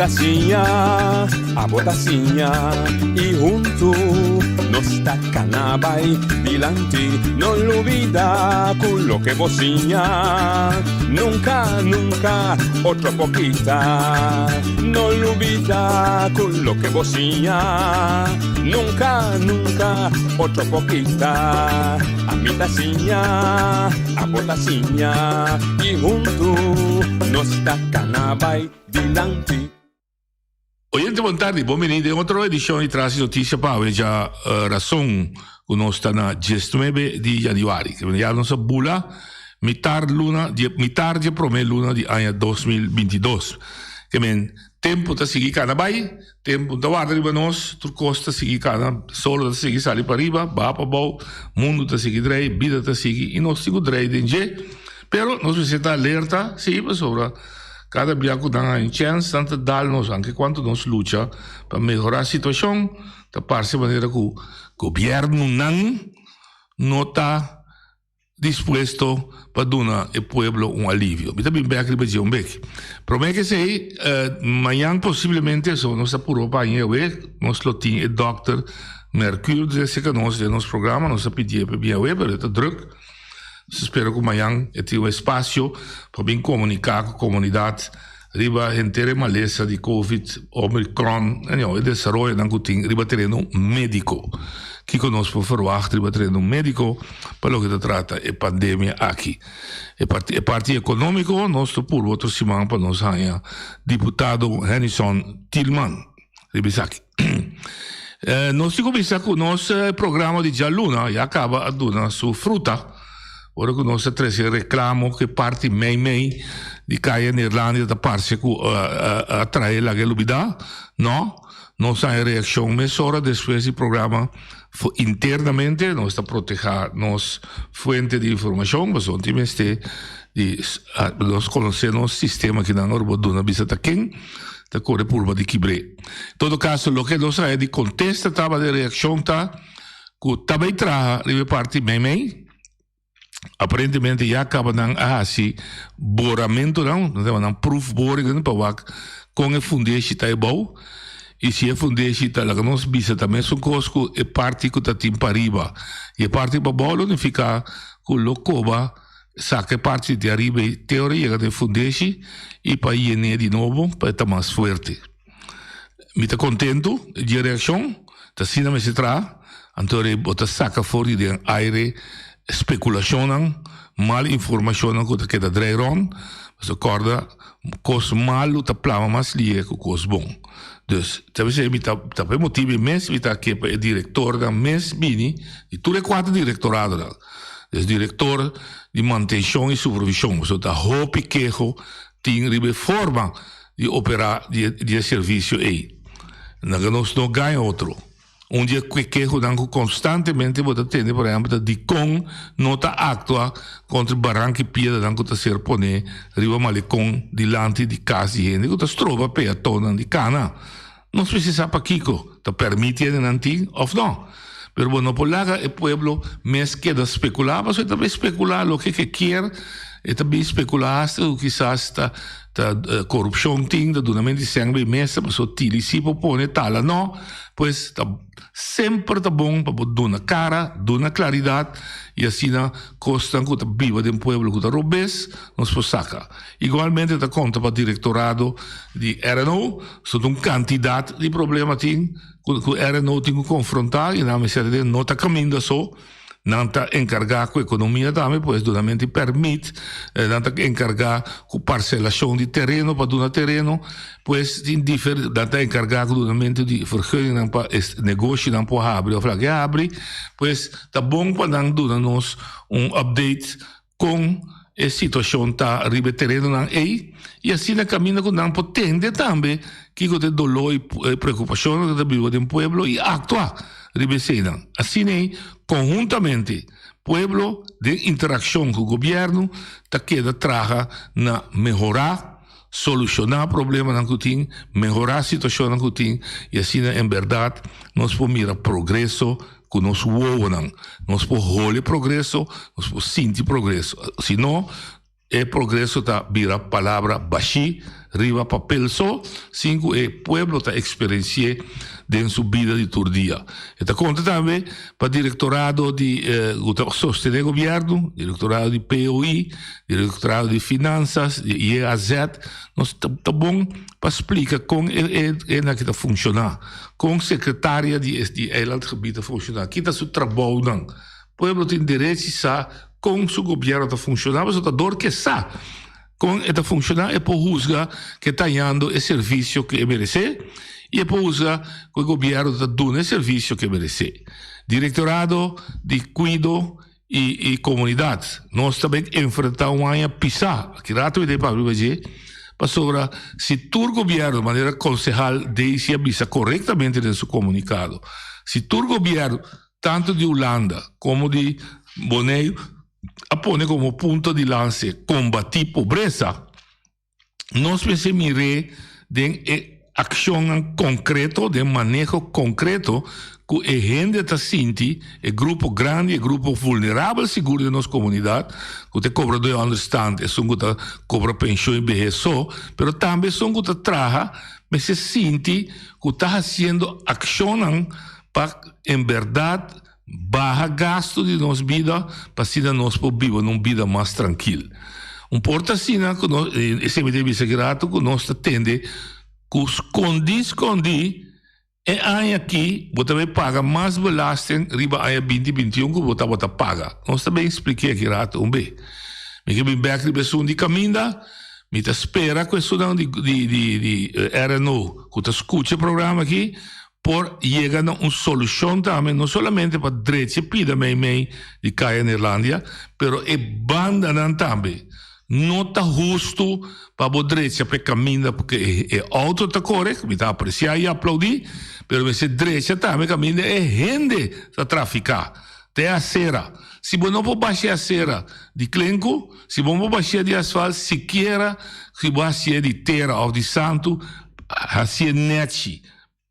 ta siña, abo ta siña y hunto nos ta cana bay dilanti. No lubida cu loke bo siña nunca, nunca otro por kita. No lubida cu loke bo siña nunca, nunca otro por kita. Ami ta siña, abo ta siña y hunto nos ta cana bay dilanti. Oyente bon tardi, bon bini den otro edicion di Tras di Noticia pa awe dja rason cu nos ta na diesnuebe di januari. Ya nos a bula mitar luna di mitar di e prome luna di aña 2022. Ke men tempo ta sigui cana bay, tempo no ta warda riba nos, tur cos ta sigui cana, solo ta sigui sali pa riba, baha pa abou, mundo ta sigui drei, bida ta sigui y nos tin cu drei den dje. Pero nos mester ta alerta, si, pasobra. Kada bia ku nan haña chèns, nan ta dal nos. Anke kuantu nos lucha pa mehorá situashon, ta parse manera ku gobièrnunan no ta dispuesto pa duna e pueblo un alivio. Mi ta bin bèk riba dje un bek. Promé ke esei, mañan posiblemente, so nos ta purba pa haña awe, nos lo tin e dòkter Mercuur dreseka nos den nos programa. Nos a pidié pa e bin awe, pero e ta drùk. Nos spera ku mañan e tin un espasio pa bin komuniká ku komunidat riba henter e malesa di Covid, Omicron, anyhow e desaroyonan ku tin riba tereno médiko. Kiko nos por ferwagt riba tereno médiko pa loke ta trata e pandemia aki. E parti e parti ekonómiko nos ta purba otro siman pa nos haña diputado Hennyson Thielman riba esaki. Nos tin ku bisa ku nos programa di djaluna ya kaba a duna su fruta ora ku nos a trese reklamo ku e parti mei mei di kaya Neerlandia ta parse ku a trae laga e lubida. No, nos a haña reakshon mesora despues di programa internamente nos ta proteha nos fuente di informashon pasobra no tin mester di nos konosé nos sistema kinan ora bo duna bisa ta ken. Ta kore purba di kibr'é. Todo kaso loke nos a haña di kontesta tabata e reakshon ta ku ta bai traha riba e parti meimei. Aparentemente ya kaba nan a hasi boramentonan, nan ta yama nan proefboringen pa wak kon e fundeshi ta e bou i si e fundeshi ta laga nos bisa ta mesun kos ku e parti ku ta tin pariba i e parti pabou lo nifiká ku lo koba Saka e parti di ariba ei te ora yega den fundeshi i pa yen'é di nobo pa e ta mas fuerte. Mi ta kontentu di e reakshon, ta asina mester traha, anto ora ei bo ta saka for di den aire spekulashonnan, mal informashonnan ku ta keda drei rònt, pasobra kòrda kos malu ta plama mas lihe ku kos bon. Dus, ta bisa mi ta ta pa e motibu ei mes mi ta ke pa e direktornan mes bini, di tur e kuater direktoradonan. Es direktor di mantenshon i supervishon pasobra ta hopi keho tin riba e forma di operá di e servisio ei. Nan nos no gaña otro. Un di e kehonan ku konstantemente bo ta tende por ehèmpel ta dikon no ta aktua kontra e baranka i piedranan ku ta ser poné riba malekon dilanti di kas di hende ku ta stroba peatonnan di kana. Nos mester sa pakiko ta permiti hendenan tin of no. Pero bo no por laga e pueblo mes keda speculá, pasobra e ta bin speculá loke ke kier, e ta bin speculá hasta ku kisas ta ta korupshon tin, ta dunamento di sèn bay mesa, pasobra tili si por pone, tala no. Pues ta semper ta bon pa bo duna kara, duna klaridat i asina kosnan ku ta biba den pueblo ku ta robes nos por saka. Igualmente ta konta pa direktorado di RNO, so ta un kantidat di problema tin ku ku RNO tin ku konfrontá i nan mester den no ta kaminda so, nan ta enkargá ku ekonomia tambe, pues dunamento di pèrmit, nan ta enkargá ku parselashon di tereno pa duna tereno, pues tin difer nan ta enkargá ku dunamento di vergunningnan pa e negoshinan por habri òf laga e habri, pues ta bon pa nan duna nos un update Kon e situashon ta riba e terenonan ei i asina kaminda ku nan por tende tambe kiko ta e doló i preokupashonnan ku ta biba den pueblo i aktua riba eseinan. Asina ei konhuntamente pueblo den interakshon ku gobièrnu ta keda traha na mehorá, solushoná problemanan ku tin, mehorá situashonnan ku tin i asina en bèrdat nos por mira progreso Ku nos wowonan nos por hole progreso, nos por sinti progreso. Si no, e progreso ta bira palabra bashí riba papel so, sin ku e pueblo ta eksperensi'é den su bida di tur dia. E ta konta tambe pa direktorado di ku ta sostené gobièrnu, direktorado di POI, direktorado di Finansas, di IEAZ, nos ta bon pa splika kon e e aki ta funshoná, kon sekretaria di di eilandgebied ta funshoná, ki ta su trabounan. Pueblo tin derechi sa kon su gobièrnu ta funshoná pasobra ta dor ke sa kon e ta funshoná e por husga ke ta hañando e servisio ku e meresé i e por husga ku e gobièrnu ta duna e servisio ku e meresé. Direktorado di Kuido i Komunidat nos ta bin enfrentá un aña pisá, aki rato mi ta papia riba dje, pasobra si tur gobièrnu, manera konsehal Daisy a bisa korektamente den su komunikado, si tur gobièrnu tantu di Hulanda komo di Boneiru a pone komo punto di lanse kombatí pobresa, nos mester mir'é den e akshonnan konkreto, den maneho konkreto ku e hende ta sinti, e grupo grandi, e grupo vulnerabel sigur den nos komunidat, ku ta e kobradó di ònderstand, esun ku ta kobra penshon i behes so, pero tambe esun ku ta traha mester sinti ku ta hasiendo akshonnan pa en berdad baha gasto di nos bida pa asina nos por biba na un bida mas trankil. Un por ta asina ku nos, esei mi ta bisa aki rato, ku nos ta tende ku skondi skondi e aña aki bo ta bay paga mas belasting riba aña binti bintiun ku bo tabata paga. Nos ta bay splik'é aki rato un be. Mi ke bin bek riba esun di kaminda, mi ta spera ku esunnan di di RNO ku ta skucha e programa aki por yega na un solushon tambe, no solamente pa drecha e pida meimei di Kaya Neerlandia, pero e bandanan tambe. No ta hustu pa bo drecha pa e kaminda porque e auto ta kore, mi ta apresia i aplaudí, pero mester drecha tambe kaminda e hende ta trafiká, ta e asera. Si bo no por basha e asera di klenku, si bo no por bash'é di asfalt, sikiera si bo hasié di tera òf di santu, hasié nèchi.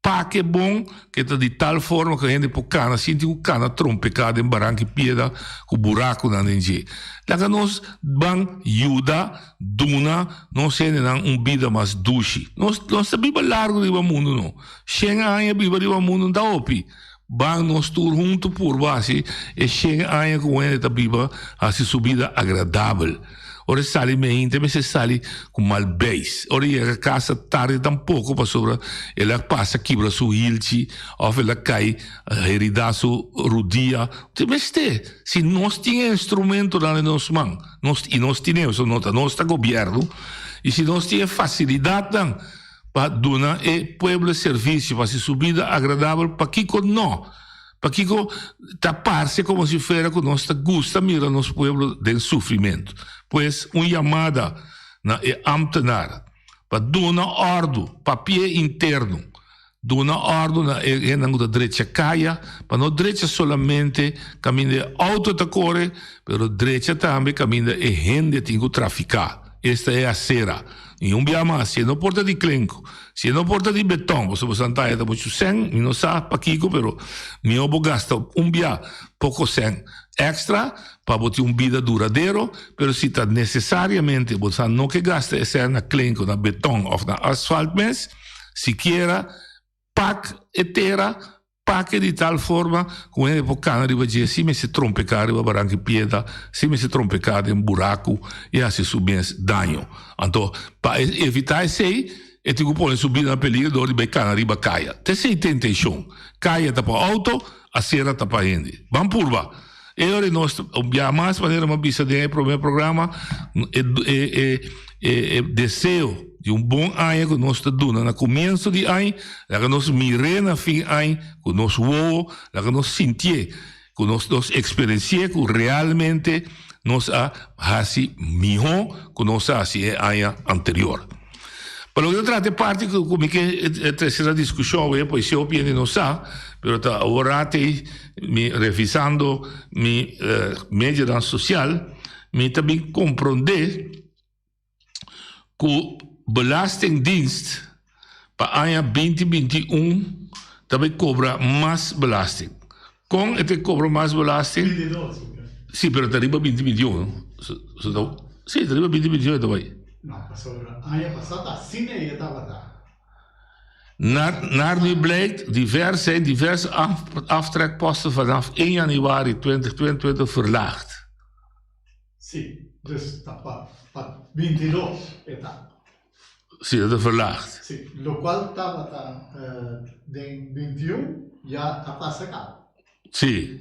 Pake bon ke ta di tal forma ku hende por kana sinti ku kana trompeká den baranki piedra ku burakunan den dje. Laga nos ban yuda duna nos hendenan un bida mas dushi. Nos nos ta biba largu riba mundu no. Shen aña biba riba mundu no ta hopi. Ban nos tur huntu purba hasi e shen aña ku un hende ta biba hasi su bida agradabel. Ora e sali meinta e mester sali ku mal beis. Ora e yega kasa tardi tampoko pasobra el a pasa kibra su hilchi òf el a kai heridá su rudia. Te mester si nos tin e instrumentonan den nos man nos i nos tin'e pasobra no ta nos ta gobièrnu i si nos tin e fasilidatnan pa duna e pueblo e servisio pa hasi su bida agradabel pakiko no? Pakiko ta parse komo si fuera ku nos ta gusta mira nos pueblo den sufrimentu? Pues un yamada na e ámtenar pa duna òrdu, papié interno, duna òrdu na e hendenan ku ta drecha kaya, pa no drecha solamente kaminda e outo ta kore, pero drecha tambe kaminda e hende tin ku trafiká, esta e asera. I un bia mas, si e no por ta di klenku, si e no por ta di beton, pasobra bo santaya ta muchu sèn, mi no sa pakiko, pero mihó bo gasta un bia poko sèn èkstra pa bo tin un bida duradero, pero si ta nesesariamente bo sa no ke gasta e sèn na klenku, na beton òf na asfalt mes, sikiera pak e tera Pake di tal forma ku hende por kana riba dje sin mester trompeká riba baranki piedra, sin mester trompeká den buraku i hasi su mes daño. Anto, pa e evitá esei, e tin ku pone su bida na peligro dor di bai kana riba kaya. Ta esei ta intenshon. Kaya ta pa outo, asera ta pa hende. Ban purba! E ora nos ta bia mas manera mi a bisa den e prome programa, e e e e deseo di un bon aña ku nos ta duna na komienso di aña, laga nos mir'é na fin aña ku nos wowo, laga nos sintié, ku nos nos eksperensi'é ku realmente nos a hasi mihó ku nos a hasi e aña anterior. Pa loke ta trata e parti ku mi ke trese na diskushon awe, pues si hopi hende no sa, pero ta awor rato ei mi revisando mi medianan sosial, mi ta bin komprondé ku Belastingdienst pa aña binti 21 ta bai kobra mas belasting. Kon e ta kobra mas belasting? Si, pero ta riba binti 21. Si, ta riba binti 21 e ta bai. No, pasobra aña pasá ta asina e tabata. Naar, naar nu blijkt, divers zijn diverse af, aftrekposten vanaf 1 januari 2022 verlaagd. Sí, dus ta pa, pa 22 e ta. Sí, dat is verlaagd. Sí, lokual tabata uh, den 21 ya a pasa kaba. Sí.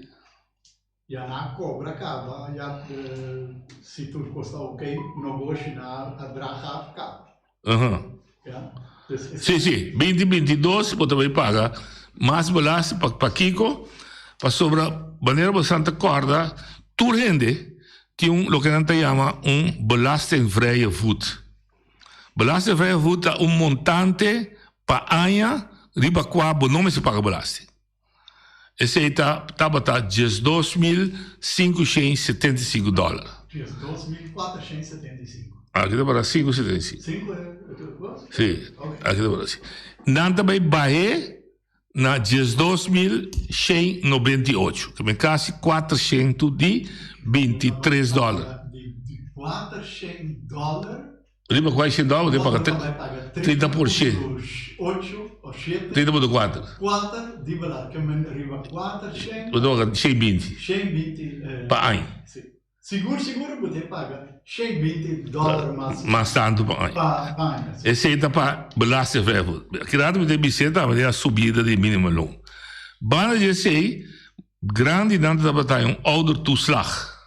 Ya nan a cobra caba, ya si tur cos ta ok, nogoshi nan a draag af caba. Ya, dus esaki. Sí, sí, binti binti dos bo ta bay paga mas belasting, pa pakico? Pasobra manera bo san ta corda tur hende tin un loke nan ta yama un belastingvrije voet. Belastingvrije voet ta un montante pa aña riba cua bo no mester paga belasting. Esei ta tabata 12575 dòler. 12475. Aki ta para 575. Si, aki ta para si. Nan ta bai bah'é na 12198, ke men kasi 423 dòler. Di 400 dòler Riba kua shen dòler bo tin paga 30 por shen. 30.4. Bo tin paga 120 pa aña. Mas tantu pa aña. Esei ta pa belastingvrij. Kila mi ta bis'é tambe den a subida di minimumloon. Banda di esei, grandinan ta tabata haña un oudertoeslag.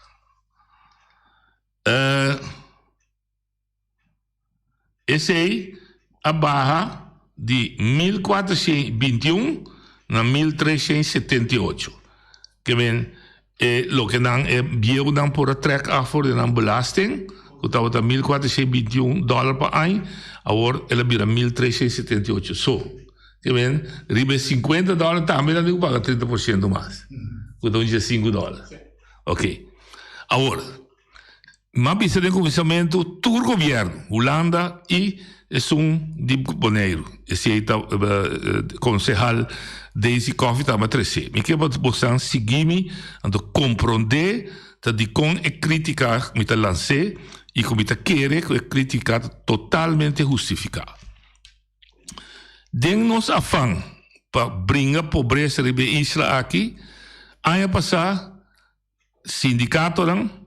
Esei a baha di 1421 na 1378. Ke men e loke nan e bieunan por a trek af for di nan belasting, ku tabata 1421 dòler pa aña, awor el a bira 1378 so. Ke men riba e 50 dòler tambe nan tin ku paga 30% mas, ku ta un 15 dòler. Oke. Awor. M'a bisa den kuminsamentu tur gobièrnu, Hulanda i esun di Boneiru, esei ta konsehal Daisy Coffie ta tresé. Mi ke pa bosan sigui mi anto komprondé ta dikon e krítika mi ta lans'é i ku mi ta kere ku e krítika ta totalmente hustifiká. Den nos afan pa bringa pobresa riba e isla aki, aña pasá Sindikatonan,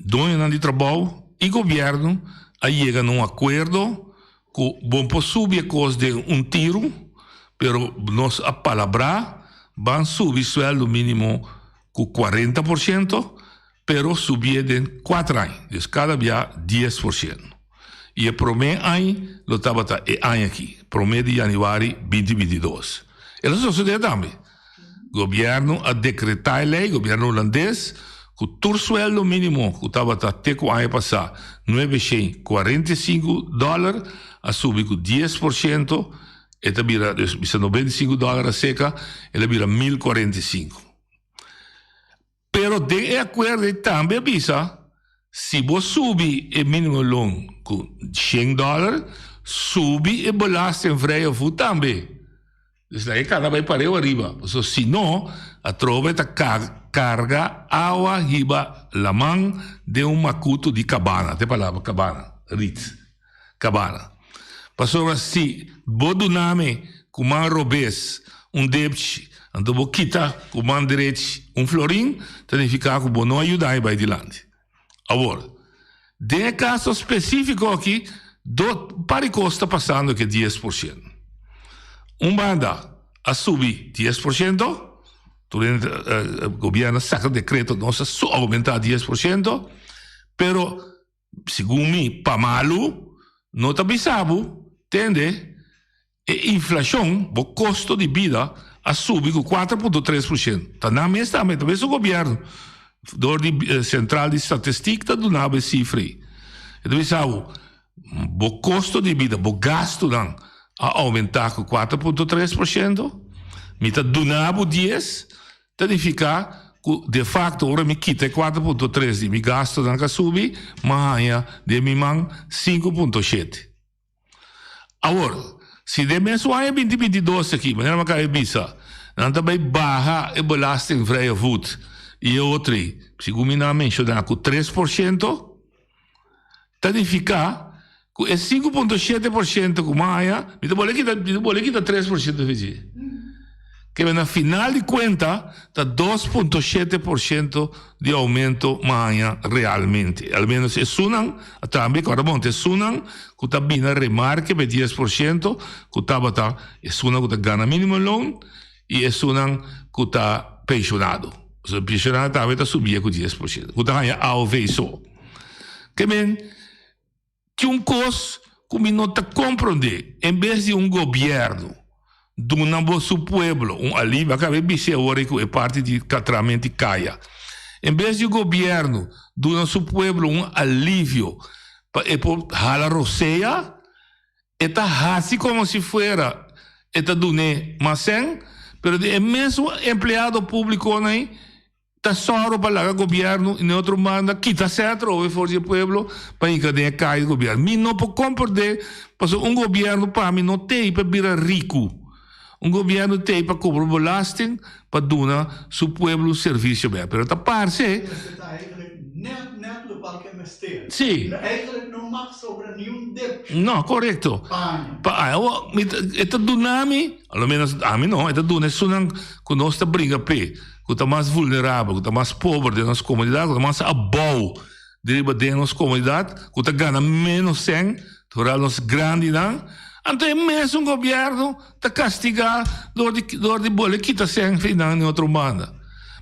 doñonan di trabou i gobièrnu a yega na un akuerdo ku bon por subi e kos den un tiru, pero nos a palabrá ban subi suèldu mínimo ku 40%, pero subié den kuater aña, dus kada bia 10%. I e promé aña lo tabata e aña aki, promé di yanüari 2022. E lo sosodé tambe. Gobièrnu a dekretá e lei, gobièrnu hulandes, ku tur suèldo mínimo ku tabata te ku aña pasá 945 dòler a subi ku 10%, e ta bira, dus bisa 95 dòler a seka, el a bira 1045. Pero den e akuerdo ei tambe a bisa, si bo subi e minimumloon ku shen dòler, subi e belastingvrije voet tambe. Dus nan e kana bai pareu ariba. Pasobra si no, atrobe ta karga awa hiba laman den un makutu di kabana, ta e palabra kabana, rit, kabana. Pasobra si bo duna mi ku man robes un depchi, anto bo kita ku man drechi un florin, ta nifiká ku bo no a yuda mi bai dilanti. Awor, den e kaso spesífiko aki, do par di kos ta pasando ku e 10%. Un banda a subi 10%, tur hende gobièrnu a saka dekreto nos a oumentá 10%, pero Segun mi, pa malu no ta bisa bo, tende, e inflashon, bo kosto di bida a subi ku 4.3%. Ta nan mes tambe, ta mes su gobièrnu dor di Sentral di Statistik ta duna bo e sifra ei. E ta bisa bo, bo kosto di bida, bo gastunan a oumentá ku 4.3%, mi ta duna bo dies, Ta nifiká ku de fakto ora mi kita e 4.3 di mi gastunan ku a subi, mi a haña den mi man 5.7. Awor, si den mesun aña 2022 aki, manera mi a kaba di bisa, nan ta bai baha e belastingvrije voet i e otro ei, segun mi nan a menshoná ku 3%, ta nifiká. Ku e 5.7% ku m'a haña, mi ta bole kita, mi ta bole kita 3% di dje. Kebe na final di kuenta ta 2.7% di oumento m'a haña realmente. Al menos esunnan, tambe kòrda bon, ta esunnan ku ta bini remarke pa e 10% ku tabata esunnan ku ta gana minimumloon i esunnan ku ta penshonado. Pasobra penshonado tambe ta subi ku 10%, ku ta haña AOV so. Ke men. Tin un kos ku mi no ta komprondé, en bes di un gobièrnu duna bo su pueblo un alivio, a kaba bis'é awor ei ku e parti di tramenti kaya, en bes di un gobièrnu duna su pueblo un alivio pa e por hala rosea, e ta hasi komo si fuera e ta dun'é mas sèn, pero di e mesun empleado públikonan ei Ta sòru pa laga gobièrnu i n'e otro banda kita sè atrobe for di e pueblo pa hinka den e kai di gobièrnu. Mi no por komprendé pasobra un gobièrnu pa mi no t'ei pa bira riku. Un gobièrnu t'ei pa kobra belasting pa duna su pueblo un servisio bèr. Pero ta parse. Mester ta eigenlijk net net lokual ke mester. Sí. Eigenlijk no mag sobra niun depchi. No, korekto. Pa aña. Pa aña. Awor mi ta e ta duna mi, a lo menos ami no, e ta duna esunnan ku nos ta bringa p'e. ku ta mas vulnerabel, ku ta mas pober den nos komunidat, ku ta mas abou di riba den nos komunidat, ku ta gana ménos sèn, vooral nos grandinan, anto e mesun gobièrnu ta kastigá dor di dor di bole kita sèn fi nan den otro banda.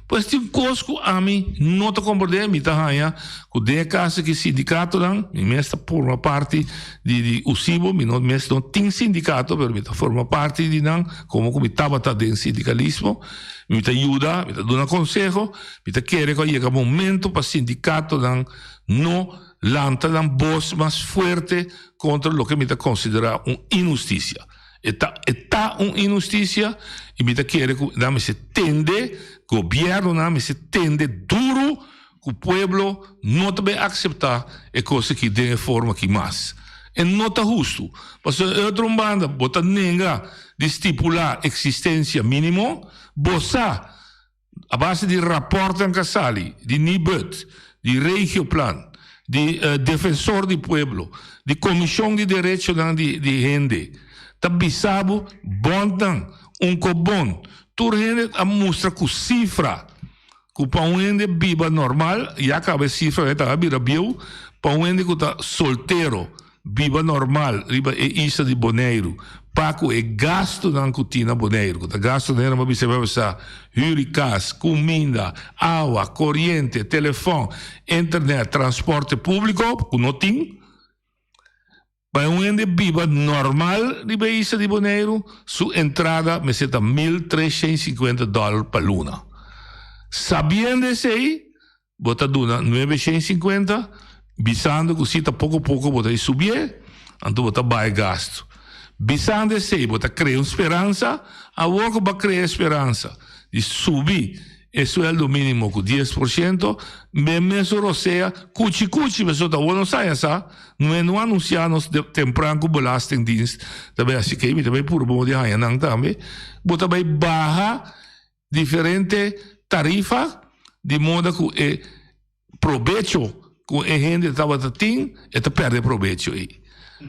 Pues tin kos ku ami no ta komprendé, mi ta haña ku den e kaso aki sindikatonan, mi mes ta forma parti di di USIBO, mi no mes no tin sindikato, pero mi ta forma parti di nan komo ku mi tabata den sindikalismo. Mi ta yuda, mi ta duna konseho, mi ta kere ku a yega momento pa sindikatonan no lanta nan bos mas fuerte kontra loke mi ta konsiderá un inhustisia. E ta e ta un inhustisia i mi ta kere ku nan mester tende, gobièrnunan mester tende duru ku pueblo no ta bay akseptá e kos aki den e forma aki mas. E no ta hustu. Pasobra e otro un banda bo ta nenga di stipulá eksistensia mínimo, bo sa a base di rapòrtnan ku a sali di Nibud, di Regioplan, di Defensor di Pueblo, di Komishon di Derechonan di Hende, ta bisa bo bòntnan, un kobon, tur hende a mustra ku sifra. Ku pa un hende biba normal, ya kaba e sifra ta a bira bieu, pa un hende ku ta soltero biba normal riba e isla di Boneiru, pa ku e gastunan ku tin na Boneiru, ku ta gastunan hende bisa bai bisa hür di kas, kuminda, awa, koriente, telefòn, internet, transporte públiko, ku no tin. Pa un hende biba normal riba e isla di Boneiru, su entrada mester ta 1350 dòler pa luna. Sabiendo esei, bo ta duna 950, bisando ku si ta poko poko bo ta e subié, anto bo ta baha e gastu. Bisando esei, bo ta krea un speransa, awor ku bo a krea e speransa di subi E sueldo minimo ku 10%, me mesun rosea kuchi kuchi pasobra ta awor nos haña sa, no e no anunsia nos tempran ku belastingdienst ta bai hasi kei, mi ta bai puru bo di haña nan tambe, bo ta bai baha diferente tarifa di moda ku e probecho ku e hende tabata tin, e ta pèrdè e probecho ei.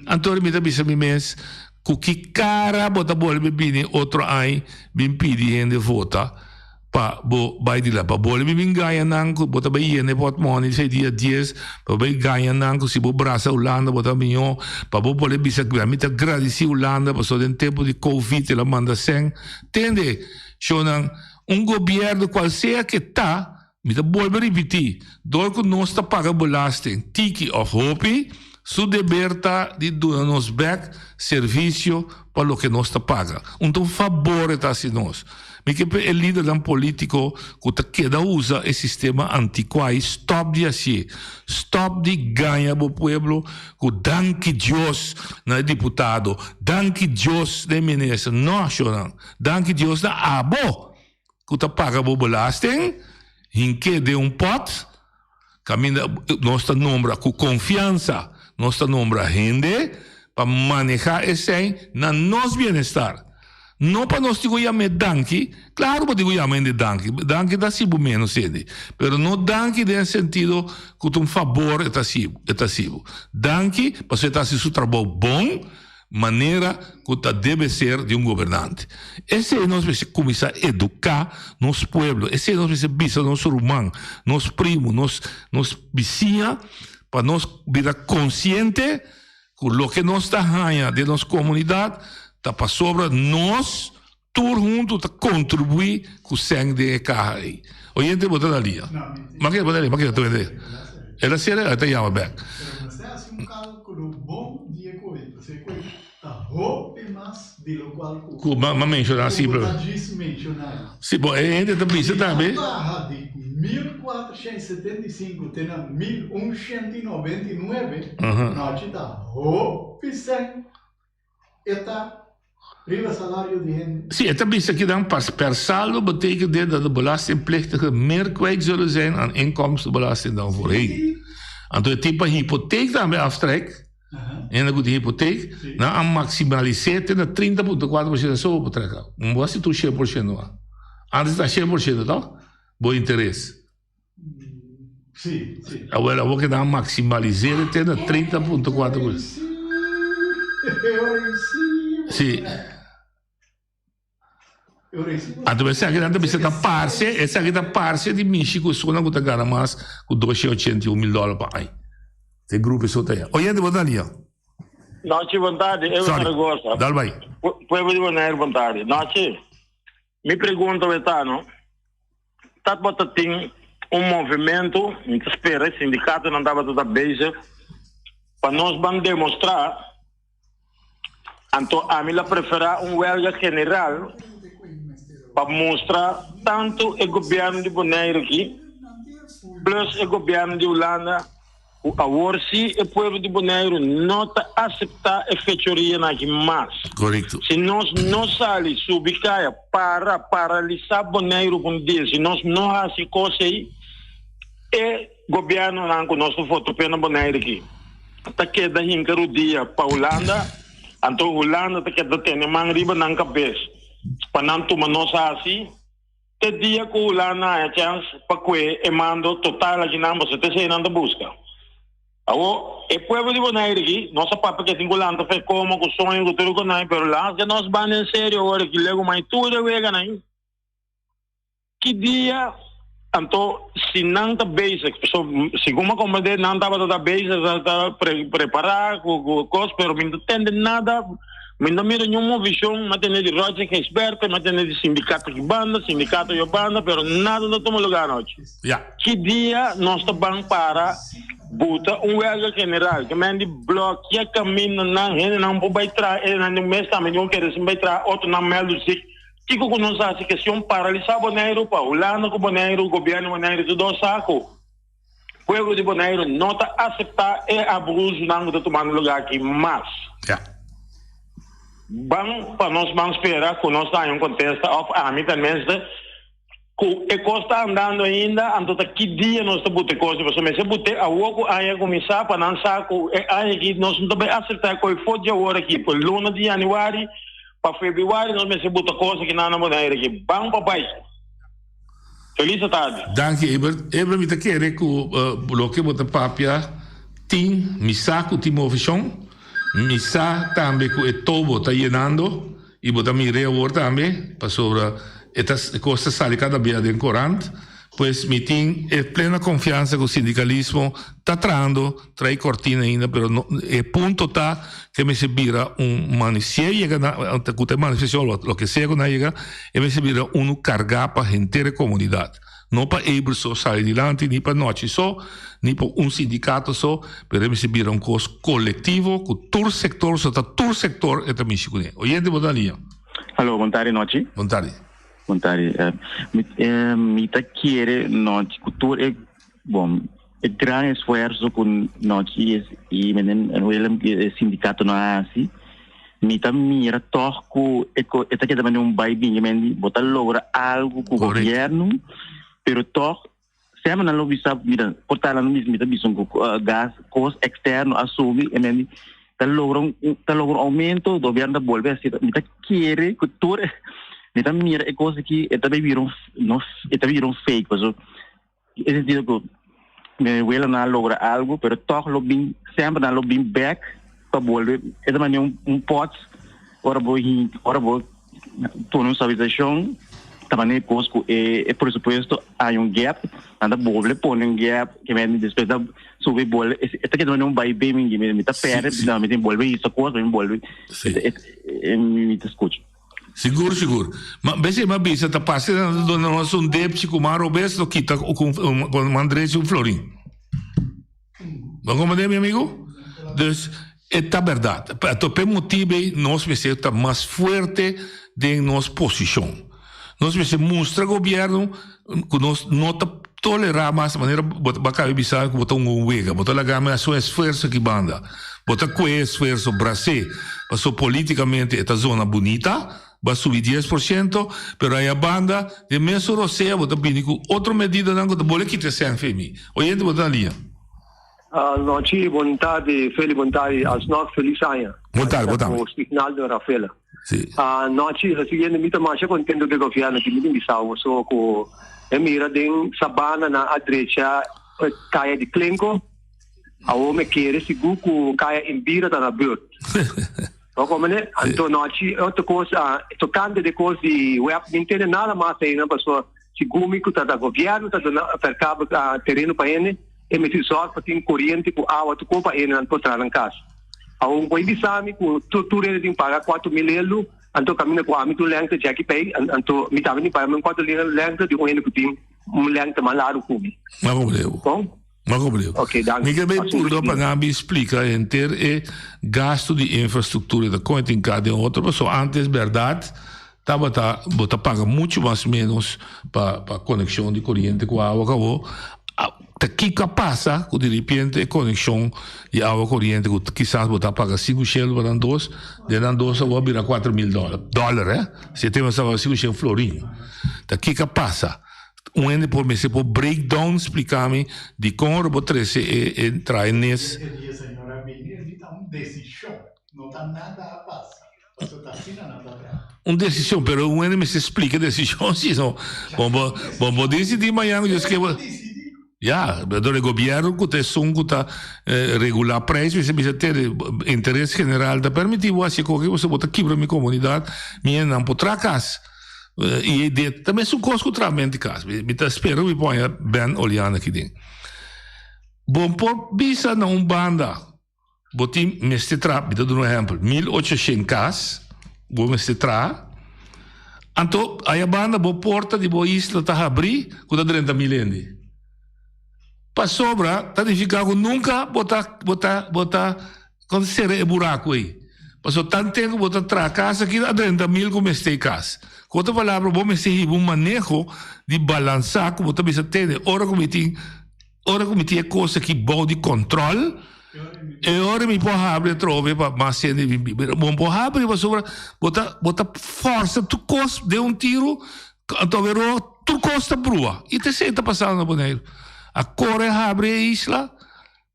Anto mi ta bisa mi mes, ku ki kara bo ta bolbe bini otro aña bin pidi hende vota pa bo bai di la? Pa bolbe bin gaña nan ku bo ta bai yena e pòtmòni esei dia dies, pa bo bai gaña nan ku si bo brasa Hulanda bo ta mihó, pa bo bolbe bisa mi ta gradisí Hulanda pasobra den tempu di covid el a manda sèn. Tende, shownan, un gobièrnu kual sea ke ta, Mi ta bolbe ripití, dor ku nos ta paga belasting, tiki òf hopi, su deber ta di duna nos bèk servisio pa loke nos ta paga. Un ta un fabor e ta hasi nos. Mi ke pa e lidernan polítiko ku ta keda usa e sistema antikuá ei stòp di hasié. Stòp di gaña bo pueblo ku danki Dios na e diputado, danki Dios na e minister. No, shornan, danki Dios na abo! Ku ta paga bo belasting, hink'é den un pòt, kaminda nos ta nombra ku konfiansa, nos ta nombra hende pa manehá esei na nos bienestar. No pa nos tin ku yam'é danki, klaru bo tin ku yama hende danki, danki ta hasi bo ménos hende, pero no danki den e sentido ku ta un fabor e ta hasi bo, e ta hasi bo. Danki pasobra e ta hasi su trabou bon, manera ku ta debe ser di un gobernante. Esei nos mester kuminsá eduká nos pueblo, esei nos mester bisa nos ruman, nos primu, nos nos bisiña pa nos bira konsiente Ku loke nos ta haña den nos komunidat ta pasobra nos tur huntu ta kontribuí ku sèn den e kaha ei. Oyente bo ta na lia. Make bo ta lia, make ta wende. El a sera, el ta yama bèk. Pero mester hasi un kálkulo bon di e koe, pasobra e koe ta hopi mas di lokual ku Ku m'a menshoná ku bo ta djis menshoná ei. Si, bo e hende ta bisa tambe. Di a baha di 1475 te na 1199, nochi ta hopi sèn e ta riba salario di hende. Si, e ta bisa kidan pas per saldo betekent dit dat de belastingplichtigen meer kwijt zullen zijn aan inkomstenbelasting dan voorheen. Anto e tin pa hipoteek tambe aftrek. Hende ku tin hipoteek, nan a maksimalis'é te na 30.4% so bo por treka. Un bo hasi tur 100% no a. Antes ta 100% tòg? Bo interes. Sí, sí. Awel awor ke nan a maksimalis'é te na 30.4%. Sí. Anto esaki nan ta bisa ta parse, esaki ta parse di mishi ku esunnan ku ta gana mas ku 281 mil dòler pa aña. E grupo eso ta ya. Oyente bo ta lia. Nochi bon tardi, Evo Sorry. Zaragoza. Dal bai. Pueblo di Bonaire bon tardi. Nochi, mi pregunta we ta no, tat bo ta tin un movimento, mi ta spera e sindikatonan tabata ta bezig pa nos ban demostra Anto ami la preferá un wèlga general pa mustra tantu e gobièrnu di Boneiru aki plus e gobièrnu di Hulanda ku awor sí e pueblo di Boneiru no ta aseptá e fechorianan aki mas. Korekto. Si nos no sali subi kaya para paralisá Boneiru pa un dia, si nos no hasi kos ei, e gobièrnunan ku nos ta vota p'e na Boneiru aki ta keda hinka rudia pa Hulanda, anto Hulanda ta keda tene man riba nan kabes pa nan tuma nos hasi te dia ku Hulanda haña chèns pa kue e mando total aki nan, pasobra ta esei nan ta buska. Awor, e pueblo di Boneiru aki, nos a papia ke tin ku lanta fe koma, ku soño, ku tur ku nan, pero las ke nos banda en serio awor aki, lego mai tur e weganan. Ki dia anto si nan ta bezig, paso segun mi a comprende nan tabata ta bezig ta ta prepara cu cu cos pero mi no tende nada, mi no mira niun movicion, mi a tende di Roger Gijsbertha, mi a tende di sindicato ki banda, sindicato yo banda, pero nada no tuma lugar anochi. Ya. Ki dia nos ta ban para buta un welga general, ke men di blokia camindanan, hendenan por bay traha, hendenan di un mes tambe no kere sin bay traha, otronan meldu zik. Kiko ku nos hasi kestion paralisá Boneiru pa Hulanda ku Boneiru, gobièrnu Boneiru tur dos sa ku pueblo di Boneiru no ta aseptá e abusunan ku ta tumando lugá aki mas. Ya. Ban pa nos ban spera ku nos ta haña un kontesta òf ami ta mester ku e kos ta andando ainda anto ta ki dia nos ta buta e kos pasobra mester but'é awor ku aña a kuminsá pa nan sa ku e aña aki nos no ta bai aseptá e kos for di awor aki por luna di yanüari Pa februari nos mester buta cos aki nan na Bonaire aki. Ban pa bai. Feliz tardi. Danki Ebert. Ebert mi ta kere ku loke bo ta papia tin, mi sa ku tin moveshon, mi sa tambe ku e tobo ta yenando i bo ta mir'é awor tambe pasobra e ta e kos ta sali kada bia den korant. Pues mi tin e plena konfiansa ku sindikalismo ta trahando Trae cortina ainda pero no e punto ta ke mester bira un mani si e yega na ku ta e manifestacion lo ke sea ku nan yega e mester bira unu carga pa henter e comunidad no pa Abel so sali dilanti ni pa Nochi so ni pa un sindicato so pero e mester bira un cos colectivo ku tur sector so ta tur sector e ta mishi cune. Oyente bo ta na liña. Alo, bon tardi Nochi. Bon tardi. Bon tardi. Mi ta kere Nochi ku tur e Bon, e gran esfuerso ku Nochi i menen Willem i e sindikatonan a hasi, mi ta mira tòg ku e e ta keda manera un bai bin, men bo ta logra algu ku gobièrnu, pero tòg semper nan lo bisa, mira, por ta nan mi ta bisa ku gas, kos eksterno a subi, e men. Ta logra un ta logra un aumento, gobierno ta bolbe haci. Mi ta kere cu tur mi ta mira e cos aki e ta bay bira un no e ta bira un fake paso e sentido cu mi wela nan a logra algo pero toch lo bin semper nan lo bin back pa bolbe e ta manera un pot ora bo ora bo pone un suavisacion ta manera cos cu e e presupuesto hay un gap nan ta bolbe pone un gap ke men despues ta subi bolbe e ta keda manera un bay ben mi mi ta perde mi tin bolbe hisa cos mi bolbe mi ta scucha. Sigur sigur. Ma bes e ma bisa ta pasa nan ta duna nos un depchi ku man robes lo kita ku man drechi un florin. Bo comprende mi amigo? Dus e ta berdad. Anto p'e motibu ei nos mester ta mas fuerte den nos posishon. Nos mester mustra gobierno ku nos no ta tolerá mas manera bo ta kaba di bisa ku bo ta un wega. Bo ta laga mi hasi un esfuerso aki banda. Bo ta kue e esfuerso bras'é pasobra polítikamente e ta zona bunita, bo a subi dies por siento, pero aya banda den mesun rosea bo ta bini ku otro medidanan ku ta bole kita e sèn fe mi. Oyente bo ta na liña. Nochi, bon tardi Feli, bon tardi Alsnog, felis aña. Bon tardi, bon tardi. Ku Signaldo Rafaela. Si. Nochi, lo siguiente, mi ta masha contento ku e gobierno aki, mi tin bisa bo so ku e mira den Sabana nan a drecha kaya di Klenko, awor mi kere sigur ku kaya Imbira ta na beurt. Bo komprende? Anto nochi otro kos, tokante de kos di web, mi ntende nada mas einan pasobra Segun mi ku ta da gobièrnu ta duna perkaba tereno pa hende, e mester sòrg pa tin koriente ku awa tuko pa hendenan por traha nan kas. Awor bo a bisa mi ku tur tur hende tin paga 4000 eldu, anto kaminda ku ami tin un lèngte djaki pei, anto mi tambe tin paga mi un kuatu lèngte di un hende ku tin un lèngte mas largu ku mi. Mas ku Bon? Mas ku breu. Ok, danki. Mi ke bay purga pa nan bin splika henter e gasto di infrastruktura ta kon e tin ka den otro pasobra antes bèrdat tabata bo ta paga muchu mas menos pa pa konekshon di koriente ku awa kabo ta kiko a pasa ku diripiente e konekshon di awa koriente ku kisas bo ta paga sinku shelu pa nan dos den nan dos awor a bira 4000 dòler dòler eh si e tempo tabata sinku shen florin ta kiko a pasa. Un hende por mester por break down splica mi dicon ora bo trece e e trae nes. E dia señor a bini e di ta un decision no ta nada a pasa pasobra ta asina nan ta traha. Un decision pero un hende mester splica e decision si no bo bo bo bo dicidi mañana cu Dios ke bo ya dor e gobierno cu ta esun cu ta regula prijs mester bisa tene interes general ta permiti bo haci e cosa bo ta kibra mi comunidad mi hendenan por traha cas. I e de ta mesun kos ku traha mente kas. Mi ta spera mi por haña Ben Oliana aki den. Bo por bisa na un banda bo tin mester traha, mi ta duna un ehèmpel, 1800 kas bo mester traha, anto aya banda bo porta di bo isla ta habrí ku ta drenta mil hende. Pasobra ta nifiká ku nunka bo ta bo ta bo ta Kon sera e buraku ei? Pasobra tan tempu bo ta traha kas aki a drenta mil ku mester e kas. Ku otro palabra bo mester hiba un maneho di balansá ku bo ta bisa tene ora ku mi tin ora ku mi tin e kos aki bou di kòntròl e ora mi por habri atrobe pa mas hende bin biba. Bo no por habri pasobra bo ta bo ta fòrsa tur kos den un tiru anto awor tur kos ta brua i ta esei ta pasando na Boneiru. A kore habri e isla.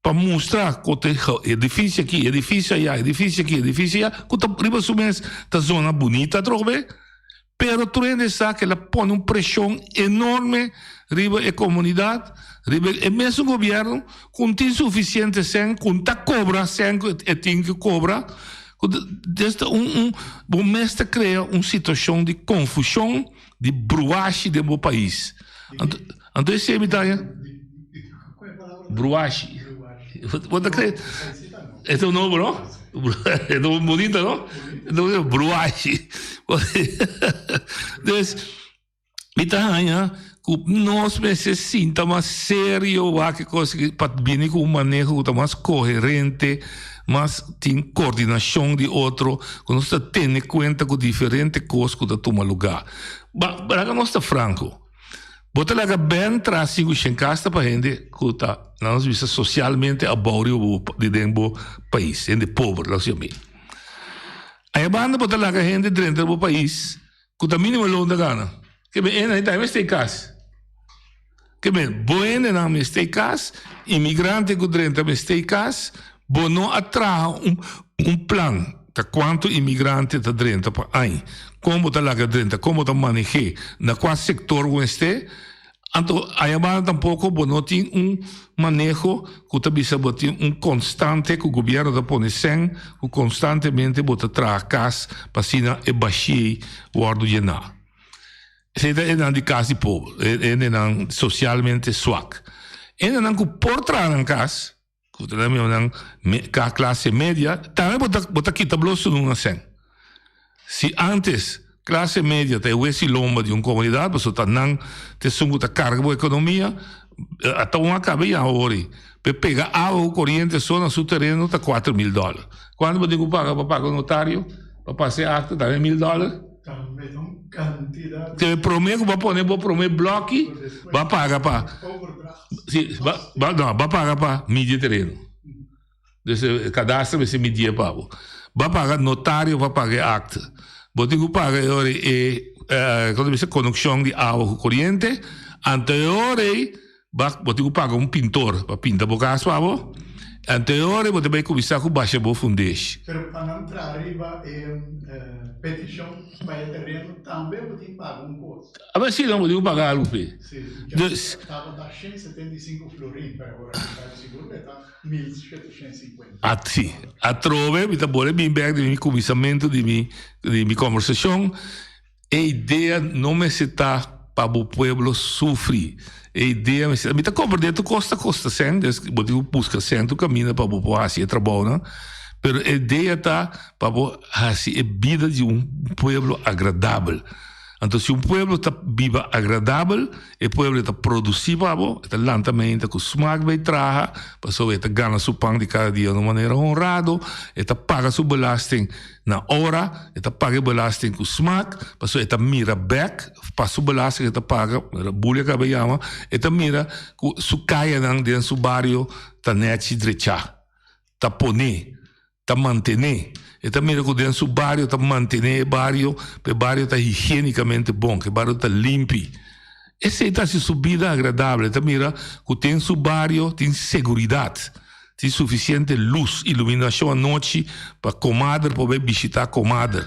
Pa mustra ku ta e edifisio aki, edifisio aya, edifisio aki, edifisio aya, ku ta riba su mes ta zona bunita atrobe, pero tur hende sa ku el a pone un preshon enorme riba e komunidat, riba e mesun gobièrnu, ku no tin sufisiente sèn, ku no ta kobra sèn ku e tin ku kobra, ku ta un un bo mes ta krea un situashon di konfushon, di bruashi den bo pais. Anto esei mi ta haña bruashi. Bo ta kere? E ta un nobo no? E ta un bonito no? Bruashi. Dus mi ta haña ku nos mester sinta mas serio wak e kos aki pa bini ku un maneho ku ta mas koherente, mas tin koordinashon di otro, ku nos ta tene kuenta ku diferente kos ku ta tuma lugá. Ba, laga nos ta franko. Bo ta laga Ben traha sinku shen kas ta pa hende ku ta, nan nos bisa, sosialmente abou riba bo di den bo pais, hende pober, lo asina mi. Aya banda bo ta laga hende drenta bo pais ku ta minimo loon ta gana. Ke men e nan tambe mester e kas. Ke men bo hendenan mester e kas, imigrante ku drenta mester e kas. Bo no a traha un un plan ta kuantu imigrante ta drenta pa añ, kon bo ta laga drenta, kon bo ta maneh'é, na kua sektor bo mester. Anto ayabanda tampoko bo no tin un maneho ku ta bisa bo tin un konstante ku gobièrnu ta pone sèn ku konstantemente bo ta traha kas pa asina e bashí wòrdu yená. Esei ta hendenan di kas di pober, hendenan sosialmente swak. Hendenan ku por traha nan kas, ku ta nan nan klase media, tambe bo ta bo ta kita blo sunú nan sèn. Si ántes klase media ta e wes i lomba di un komunidat, pasobra ta nan ta esun ku ta karga bo ekonomia, ata un a kaba ya awor ei. P'e pega awa ku koriente so na su tereno ta 4000 dòler. Kuantu bo tin ku paga pa paga un notario pa pasa e akta? Tambe 1000 dòler. Tambe ta un kantidat. Te promé ku bo a pone bo promé blòki, bo a paga pa. Si, ba, ba, no, bo a paga pa midi e tereno. Dus e kadastro mester midié pa bo. Bo a paga notario pa paga e akte. Bo tin ku paga e ora e, kon ta bisa, konekshon di awa ku koriente. Anto e ora ei Ba, bo tin ku paga un pintor pa pinta bo kas pa bo. Anto e ora bo ta bai kuminsá ku basha bo fundeshi. Pero pa nan traha riba e petishon pa e tereno tambe bo tin paga un kos. Aba si no, bo tin ku paga algu p'e. Si, Dus. Tabata 175 florin, pero awor aki ta sigur ku e ta 1750. A si, atrobe mi ta bole bin bèk den mi kuminsamentu di mi di mi kòmbersashon. E idea no mester ta pa bo pueblo sufri. E idea mester, mi ta comprende tur cos ta costa cen, dus bo tin cu busca cen tur caminda pa bo por haci e trabounan, pero e idea ta pa bo haci e bida di un pueblo agradabel. Anto si un pueblo ta biba agradabel, e pueblo ta produci pa bo, e ta lanta meinta cu smaak bay traha, pasobra e ta gana su pan di cada dia na un manera honrado, e ta paga su belasting Na ora e ta paga e belasting ku smak, pasobra e ta mira bek pa su belasting e ta paga, Bulia a kaba yama, e ta mira ku su kayanan den su bario ta nèchi drechá, ta poné, ta mantené. E ta mira ku den su bario ta mantené e bario, pa e bario ta higiénikamente bon, ku e bario ta limpi. Esei ta hasi su bida agradabel, e ta mira ku den su bario tin seguridat. Tin sufisiente lus, iluminashon anochi pa komader por bai bishitá komader.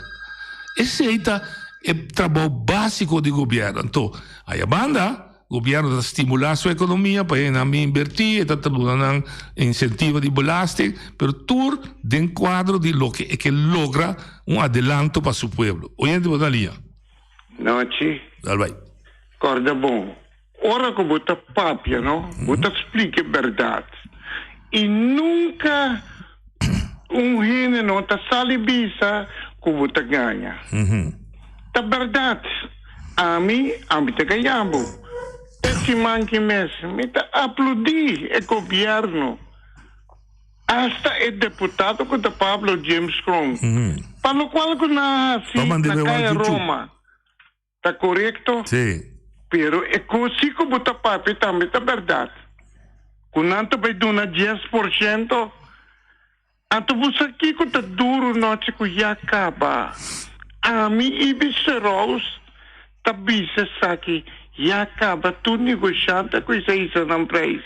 Esei ta e trabou básiko di gobièrnu. Anto, aya banda, gobièrnu ta stimulá su ekonomia pa hendenan bin inbertí, e ta duna nan insentivo di belasting, pero tur den kuadro di loke e ke logra un adelanto pa su pueblo. Oyente bo ta liña. Nochi. Dal bai. Kòrda bon. Ora ku bo ta papia, no, bo ta splika e bèrdat. I nunka un hende no ta sali bisa ku bo ta gaña. Ta bèrdat, ami, ami ta gaña bo. E siman ki mes mi ta apludí e gobièrnu, asta e deputado ku ta Pablo James Kroon, pa lokual ku nan a hasi na Kaya Roma. Ta korekto? Sí. Pero e kos si ku bo ta papia tambe ta bèrdat. Ku nan ta bai duna 10%, anto bo sa kiko ta duru nochi ku ya kaba. Ami i Bisterous ta bisa esaki, ya kaba tur negoshante a kuminsá hisa nan preis.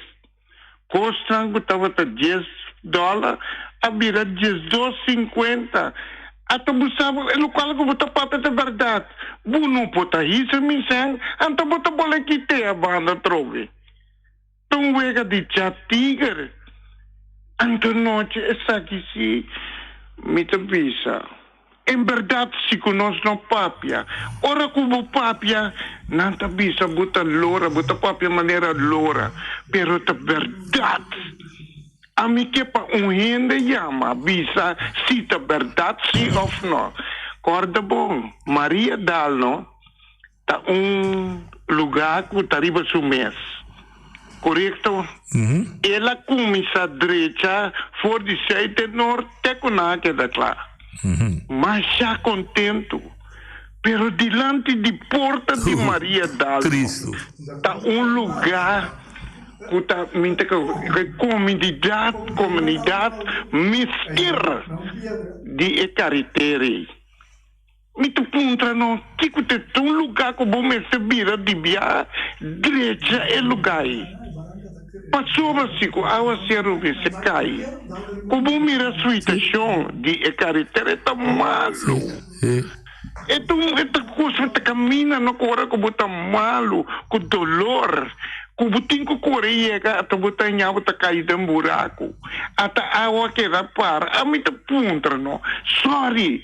Kosnan ku tabata dies dòler a bira 12,50. Ata bo sa e lokual ku bo ta papia ta bèrdat. Bo no por ta hisa mi sèn, anto bo ta bole kit'é a banda atrobe. Ta un wega di cha tiger. Anto nochi esaki si mi ta bisa. En berdad si cu nos no papia. Ora cu bo papia, nan ta bisa bo ta lora, bo ta papia manera lora. Pero ta berdad. Ami ke pa un hende yama bisa si ta berdad si of no. Corda bon, Maria Dalno ta un lugar cu ta riba su mes. Corecto? El a cuminsa drecha for di zuid te noord te cu nan a keda cla. Masha contento. Pero dilanti di porta di Maria Dalmo ta un lugar cu ta minta cu comunidad, comunidad mester di e caretera ey. Mi ta puntra no, kiko ta e un lugá ku bo mester bira di bia drecha e lugá ei? Pasobra si ku awaseru mester kai, ku bo mira suitashon di e karetera e ta malu. E ta un e ta kos ku ta kamina no ku ora ku bo ta malu, ku dolor, ku bo tin ku kore yega ata bo ta haña bo ta kai den buraku, ata awa keda para. Ami ta puntra no, sorry.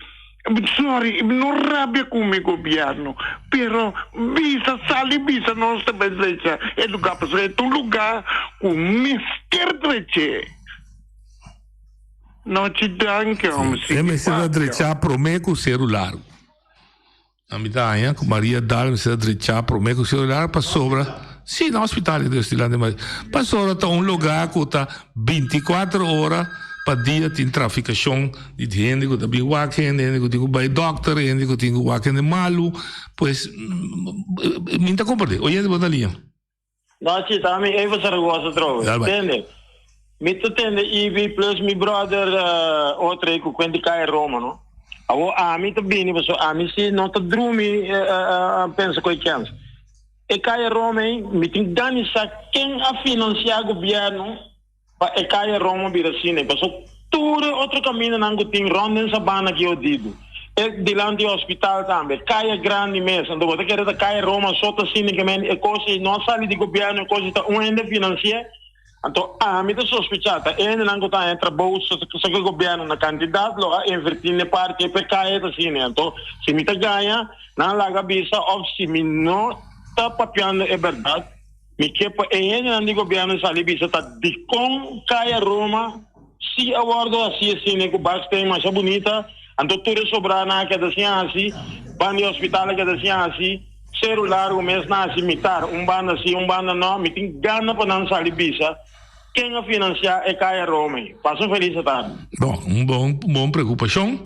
Sorry, no rabia cu mi gobierno, pero bisa sali bisa nos ta bay drecha e lugar pasobra e ta un lugar cu mester dreche. Nochi danki homber, E sigui mester ta papia. drecha prome cu Seru Largo. A mi ta haña cu Maria Daal mester ta drecha prome cu Seru Largo pasobra, si na hospital e Dios dilanti Maria, pasobra ta un lugar cu ta binticuatro ora pa dia tin traficacion di hende ku ta bin wak hende, hende ku tin ku bai dòkter, hende ku tin ku wak hende malu, pues mi ta komprendé. Oyente bo ta liña. No, si, ta mi Eva Zaragoza atrobe. Dal bai. Tende, mi ta tende Ivy plus mi brother otro ei ku kuenti kai Roma, no? Awor ami ta bini paso ami si no ta drumi pensa ku e chèns. E kai Roma ei, mi tin gana di sa ken a finansiá gobièrnu Pa e kaya Roma bira asina, paso tur e otro kamindanan ku tin rònt den Sabana ki odidu, e dilanti e hospital tambe, kaya grandi mes, anto bo ta kere ta kaya Roma so ta asina ke men e kos ei no a sali di gobièrnu, e kos ei ta un hende finansi'é, anto ami ta sospechá ta e hendenan ku ta haña trabou saka gobièrnu na kantidat lo a invertí n'e parti ei pa e kaya ta asina, anto si mi ta gaña nan laga bisa òf si mi no ta papiando e bèrdat. Mi ke pa e hendenan di gobièrnu sali bisa ta dikon Kaya Roma si a wòrdu hasi asina ku baksteen masha bunita, anto tur e sobranan a keda sin hasi, banda di hospital a keda sin hasi, Seru Largu mes nan hasi mitar, un banda si, un banda no. Mi tin gana pa nan sali bisa ken a finansiá e Kaya Roma ei. Pasa un felis atardi. Bon, un bon bon preokupashon.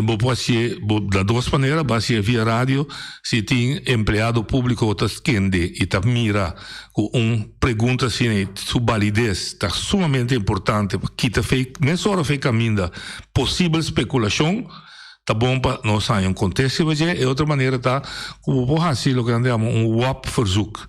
Bo por hasié bo na dos manera, bo hasié via radio si tin empleado públiko ta skende i ta mira ku un pregunta asina i su balides ta sumamente importante pa kita fei mesora fei kaminda posibel spekulashon, ta bon pa nos haña un konteste riba dje. E otro manera ta ku bo por hasi loke nan ta yama un wap-verzoek.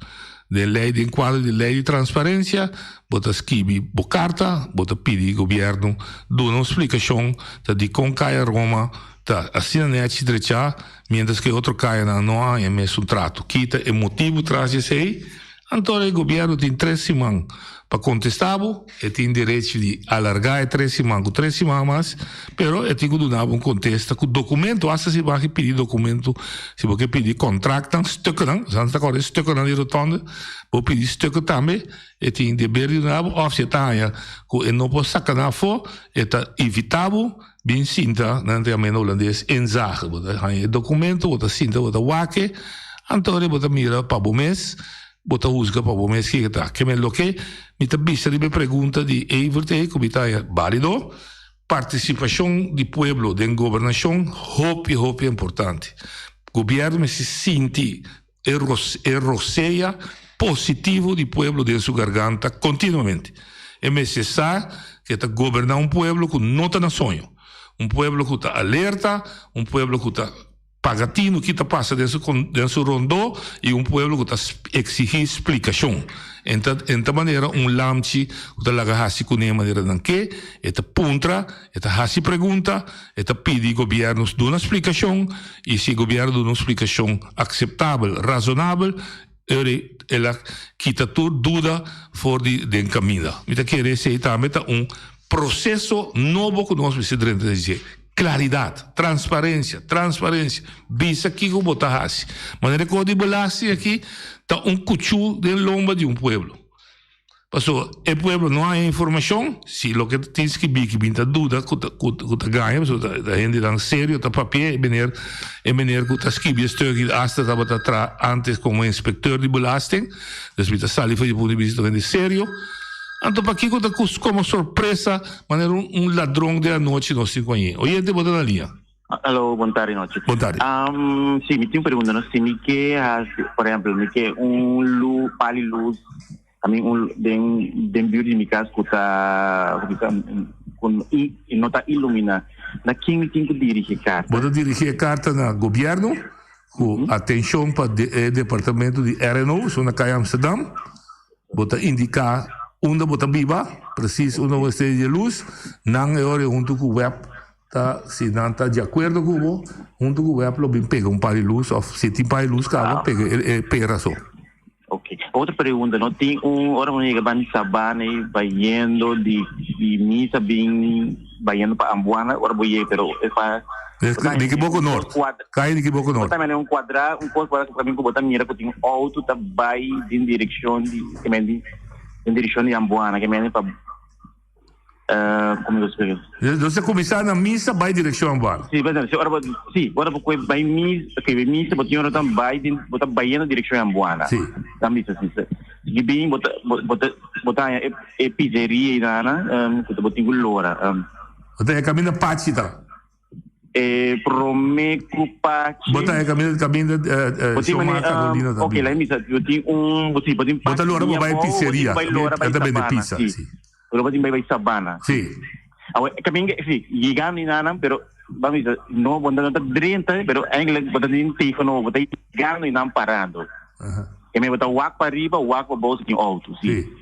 Den lei den kuadro di lei di transparensia bo ta skibi bo karta, bo ta pidi gobièrnu duna un splikashon ta dikon Kaya Roma ta asina nèchi drechá miéntras ku e otro kayanan no a haña e mesun trato. Ki ta e motibu tras di esei? Anto e gobièrnu tin tres siman pa kontestá bo, e tin derechi di alargá e tres siman ku tres siman mas, pero e tin ku duna bo un kontesta ku dokumento, asta si bo a pidi dokumento, si bo ke pidi kontraktnan, stukkenan, esnan ta kòrda e stukkenan di rotonde, bo pidi stukken tambe, e tin deber di duna bo, òf si e ta haña ku e no por saka nan afó, e ta invitá bo bin sinta, nan ta yama na hulandes inzage, bo ta haña e dokumento, bo ta sinta, bo ta wak e, anto bo ta mira pa bo mes. Bo ta husga pa bo mes kiko ta. Ke men loke mi ta bisa riba e pregunta di Evert ei ku mi ta haña bálido, partisipashon di pueblo den gobernashon hopi hopi importante. Gobièrnu mester sinti e e rosea positivo di pueblo den su garganta kontinuamente. E mester sa ku e ta goberná un pueblo ku no ta na soño, un pueblo ku ta alerta, un pueblo ku ta. Paga tinu ki ta pasa den su den su rondó i un pueblo ku ta eksigí splikashon. En ta en ta manera un lamchi ku ta laga hasi kuné manera nan ke, e ta puntra, e ta hasi pregunta, e ta pidi gobièrnu duna splikashon i si gobièrnu duna un splikashon akseptabel, razonabel, eur el a kita tur duda for di den kaminda. Mi ta kere esei tambe ta un proseso nobo ku nos mester drenta den dje. Klaridat, transparensia, transparensia. Bisa kiko bo ta hasi. Manera ku di belasting aki ta un kuchú den lomba di un pueblo. Pasobra e pueblo no haña informashon, si loke ta tin skibí ki bin ta duda ku ta ku ta gaña pasobra ta hendenan serio ta papia e meneer e meneer ku ta skibi e stuk aki asta tabata traha antes komo inspekteur di belasting, dus mi ta sali for di punto di bista ta un hende serio. Anto pakiko ta komo sorpresa manera un ladron den anochi nos tin ku añe? Oyente bo ta na liña. Aló, bon tardi nochi. Bon tardi. Um, si, mi tin un pregunta, no? Si mi ke hasi, por ehempel, mi ke un lu, pali luz, a mi un, den, den buurt di mi kas ku ta, ku ta, ku i, no ta ilumina, na ken mi tin ku dirigi karta? Bo ta dirigi e karta na gobièrnu, ku atenshon pa e departamento di RNO, so na Kaya Amsterdam. Bo ta indiká. unda bo ta biba, precies unda bo esté di luz, nan e ora hunto ku web ta si nan ta di akuerdo ku bo, hunto ku web lo bin pega un par di luz of si tin par di luz kaba pega e pera so. Ok. Otro pregunta, no tin un ora bo yega ban di Sabana y bayendo di di misa bin bayendo pa Ambuana ora bo yega pero e pa Di Kiboko Noord. Kaya di Kiboko Noord. Bo ta mira un cuadra, un cos cuadra ku bo ta mira ku tin un auto ta bay den direccion di ke men di den direccion di Ambuana ke men pa Como eu explico? Nos a cuminsa na misa bay direccion Ambuana. Si, bay si, ora bo, si, ora bo koe bay misa, oké, bay misa, bo tin ora tan bay den, bo ta bayendo direccion Ambuana. Si. Ta misa, si, si. Si bin, bo ta, bo ta, bo ta haña e, e pizzeria ei nana, um, ku ta bo tin ku lora, um. Bo ta haña caminda Pachi ta. E prome ku Pachi. Bo ta haña caminda, caminda, eh, eh, Xiomara Carolina tambe. Oké, laat me bisa, bo tin un, bo tin Bo ta lora bo bay pizzeria, bo tin lora bay ta bende Sabana, pizza, si. si. Bo tin bay bay Sabana. Si. Awe, caminda, si, yegando inanam, pero, bam bisa, no, bo no ta drenta, pero eigenlijk bo ta tin tegen, bo ta yegando inam parando. E me bo ta wak pa riba, wak pa bou si tin auto, si. Si.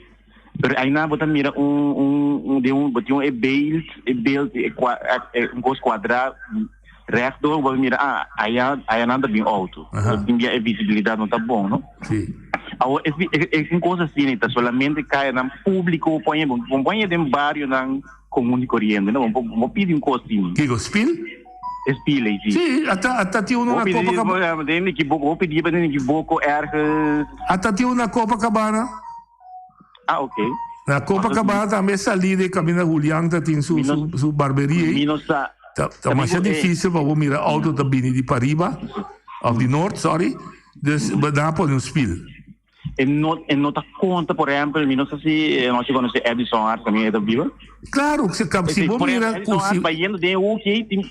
Pero aina bo ta mira un, un, un, den un, bo tin un e beeld, e beeld, e kwa, e, un kos kuadra rechtdoor, bo mira, ah, aya, aya nan ta bin auto. Aha. Tin bia e visibilidad no ta bon, no? Si. Awor, es, es, es un kos asina, ta solamente kayanan públiko, pon, bo pon den barionan komun i koriente, no? Bo, bo pidi un kos asina. Kiko, spil? E spil ei, si. Si, ata, ata tin uno Bo na pidi, Copacabana. den mi equivoco, bo pidi pa den mi equivoco ergens. Ata tin uno na Copacabana. Ah, ok. Na Copacabana tambe salí de caminda Julián ta tin su, su, su barberia Mi ei. no sa. Ta, ta masha difícil pa bo mira auto ta bini di pariba, of di noord, sorry. Dus bo nan a pone un spiel. E no, e no ta conta, por ehempel, mi no sa si eh, no si conoce Edison Hart, también e ta biba. Claro, si, si bo Por mira ehempel, cu Edison Hart si bayendo den e hoek ei, tin,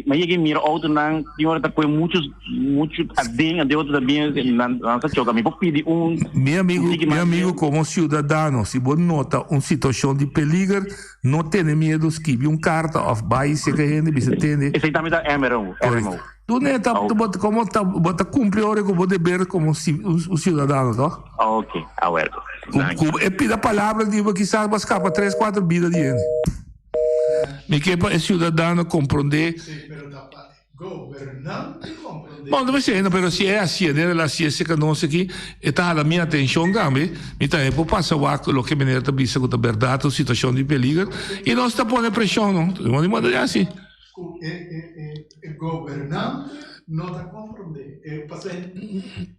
Ma yega mira autonan tin ora ta koe muchos mucho aden aden otro ta bien nan nan sa choka mi por pidi un Mi amigo, un tiki mi mas amigo leu. como ciudadano si bo nota un situacion di peliger no tene miedo skibi un carta of bay cerca hende bisa tende Esei tambe ta MRO, Correcto. RMO. Tu ne ta Ok. bo como ta bo ta cumpli ora cu bo deber como ci un un ciudadano toch? Ok, awel. Cu Danki. cu e pida palabra di bo kisas bo a scapa tres cuatro bida di hende. Mi ke pa e siudadano komprondé. Sí, pero ta pa e gobernante komprondé. Bon, ta bisendo, pero si e hasié den relacié cerca nos aki, e ta hala mi atencion tambe. Mi tambe por pasa wak loke meneer ta bisa cu ta berdad un situacion di peliger y nos ta pone presion, no? Di modo di haci. Cu e, e, e, e gobernante no ta komprondé. E, pasobra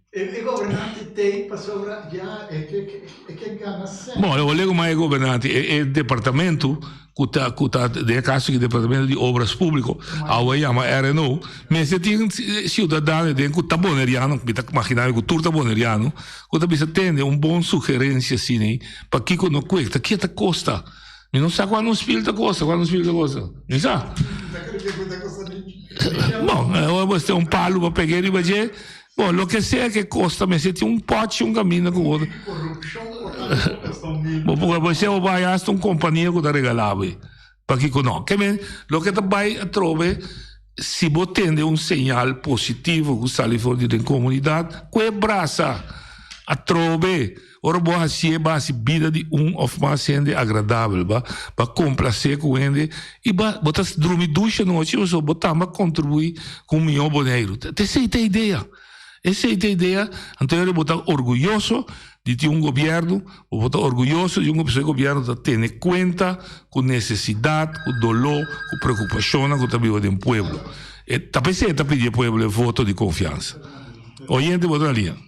e, e gobernante t'ei pasobra ya e ke, e ke gana sèn. Bon, e olego mas e gobernante, e, e departamento cu ta, cu ta, den e caso aki departamento di Obras Publico, awe yama RNO, mester tin ciudadano den cu ta boneriano, mi ta imagina mi cu tur ta boneriano, cu ta bisa tende un bon sugerencia asina ei, pakico no cuesta, kia ta costa? Mi no sa cuando un spiel ta costa, cuando un spiel ta costa. Mi sa. Bon, ora bo este un palo pa pega riba dje. Bon, lo que sea que costa, mester tin un pochi, un camino cu bo. Bo por bo sea bo bay hasta un compania cu ta regala bo. Pakico no? Ke men, loke ta bay atrobe, si bo tende un señal positivo cu sali for di den comunidad, cu e brasa atrobe. Ora bo hacié, bo haci bida di un of mas hende agradabel, ba ba complacé cu hende y ba bo ta drumi dushi anochi pasobra bo tambe a contribui cu un mihó Boneiru. Ta esey ta e idea. Esey ta e idea. Anto ora bo ta orguyoso di tin un gobierno, bo por ta orguyoso di un pasobra e gobierno ta tene cuenta cu necesidad, cu doló, cu preocupacionnan cu ta biba den pueblo. E ta p'esey e ta pidi e pueblo e voto di confiansa. Oyente bo ta na liña.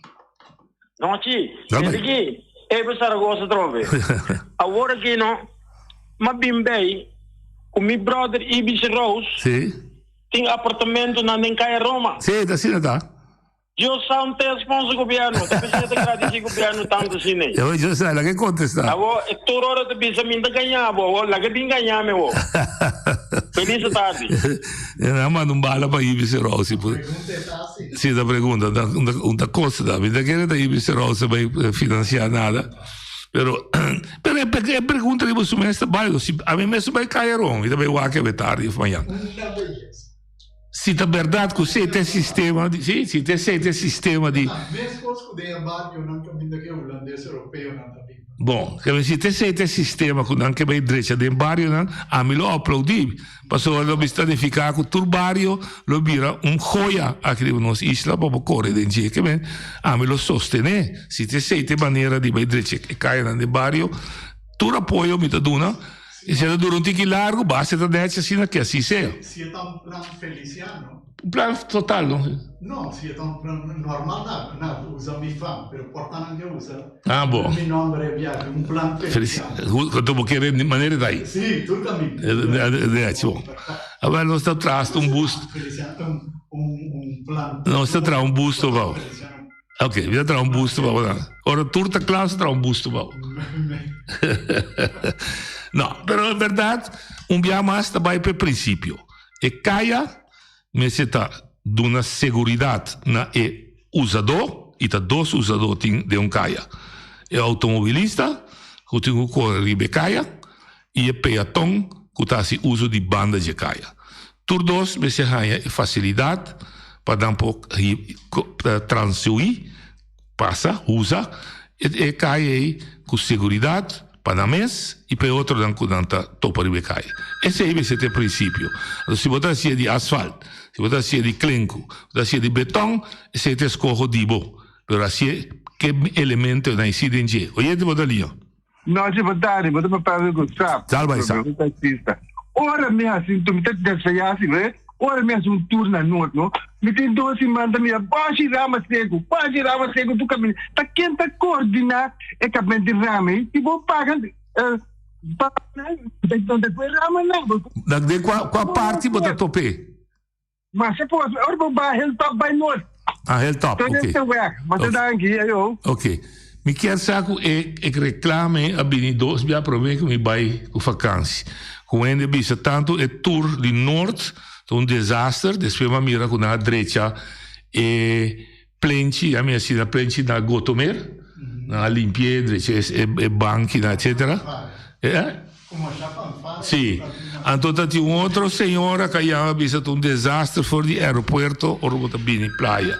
Nochi, Enrique, Ebe Zaragoza atrobe. Awor aki no, m'a bin bay cu mi brother Ibis Rose Sí. tin apartamentonan den Caya Roma. Sí, ta asina ta. Dios santo e sponsor gobierno, ta p'esei ta gradici gobierno tanto asina ei. Yo, yo sa, laga e contesta. Awor, e tur ora ta bisa mi ta gaña bo, awor laga bin gaña mi awor. Feliz tardi. Nan a manda un bala pa Ibis Rose. Pregunta e ta asi. Si ta pregunta, ta un ta kosta ta. Mi ta kere ta Ibis Rose bai financia nada. Pero, pero e e pregunta riba su mes ta balido. Si ami mes bai kaya ron, mi ta bai wak awe tardi of mañan. Una belleza. Si ta berdad ku esei ta e sistema di, si, si ta esei ta e sistema di. Meskos ku den e barionan kaminda ku e hulandes europeonan ta biba. Bon, ke men si ta esei ta e sistema ku nan ke bai drecha den barionan, ami lo aplaudí, pasobra lo bisa nifiká ku tur bario lo bira un joya aki riba nos isla pa bo kore den dje. Ke men, ami lo sostené, si ta esei ta e manera di bai drecha e kayanan den bario, tur apoyo mi ta duna, i si e ta dura un tiki largu, basta e ta nèchi asina, ke así sea. Si e ta un plan feliciano. Un plan total, no? No, si e ta un plan normal na na usa mi fam, pero por ta nan ke usa Ah, bo. mi nomber e biaha, un plan feliciano. Anto bo kere manera ta ahi. Si, tur caminda. De hecho, bon. Awel nos ta traha hasta un busto. Feliciano ta un un plan. Nos ta traha un busto pa bo. Ok, mi ta traha un busto pa bo nan. Ora tur ta kla, nos ta traha un busto pa bo. No, pero en berdad, un biaha mas ta bai pa e principio. E kaya Mester ta duna seguridat na e usadó, i ta dos usadó tin den un kaya, e outomobilista ku tin ku kore riba e kaya i e peaton ku ta hasi uso di banda dje kaya. Tur dos mester haña e fasilidat pa nan por transiuí. Pasa, usa, e kaya ei ku seguridat pa nan mes i pa e otronan ku nan ta topa riba e kaya. Esei mester ta e prinsipio. Anto si bo ta hasié di asfalt, si bo ta hasié di klenku, bo ta hasié di beton, esei ta eskoho di bo. Pero hasié ke elementonan ei si den dje. Oyente bo ta liña. Nochi bo tardi, bo ta papia ku sap. Dal bai sap. Bo taxista. Ora mi hasi un tur, mi ta desveyá si ve. Ora mi hasi un tur na noord, no. Mi tin dos siman ta mira bashi rama seku, bashi rama seku tur kaminda. Ta ken ta koordiná e kapment di rama ei? Si bo paga, eh, paga nan, donde ku e ramanan. Na den kua, kua parti bo ta top'é? Masha pos, ora bo ba Hilltop bai noord. Ah, Hilltop, oké. Okay. Te weg, maar te danki, ayo. Oké. Okay. Mi kier sa ku e, e reclame a bini dos bia prome ku mi bai ku vakantie. Ku hende bisa tanto e tour di Noord ta un desaster, despues mi a mira ku nan a drecha e plenchi, ya mi a sina plenchi na Gotomer, nan a limpi'é, drecha e, e bankinan, etcetera. Eh? Sí. Anto ta tin un otro señora ka yama bisa ta un desaster for di aeropuerto ora bo ta bini playa.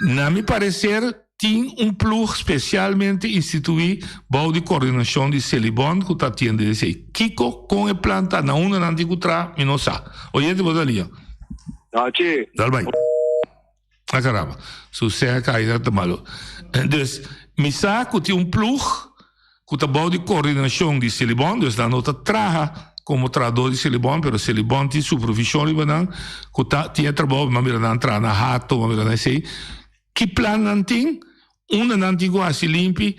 Na mi parecer tin un ploeg specialmente instituí bou di coordinacion di Selibon cu ta atiende esey. Kico con e plan ta na unda nan tin cu traha mi no sa. Oyente bo ta lia. Nochi. Dal bai. Ah caramba, su seha caida ta malo. Dus, mi sa cu tin un ploeg cu ta bou di coordinacion di Selibon, dus nan no ta traha como trahador di Selibon, pero Selibon tin supervision riba nan, cu ta tin e trabou, mi a mira nan traha na Hato, mi a mira nan esey. Ki plan nan tin? Unda nan tin cu haci limpi?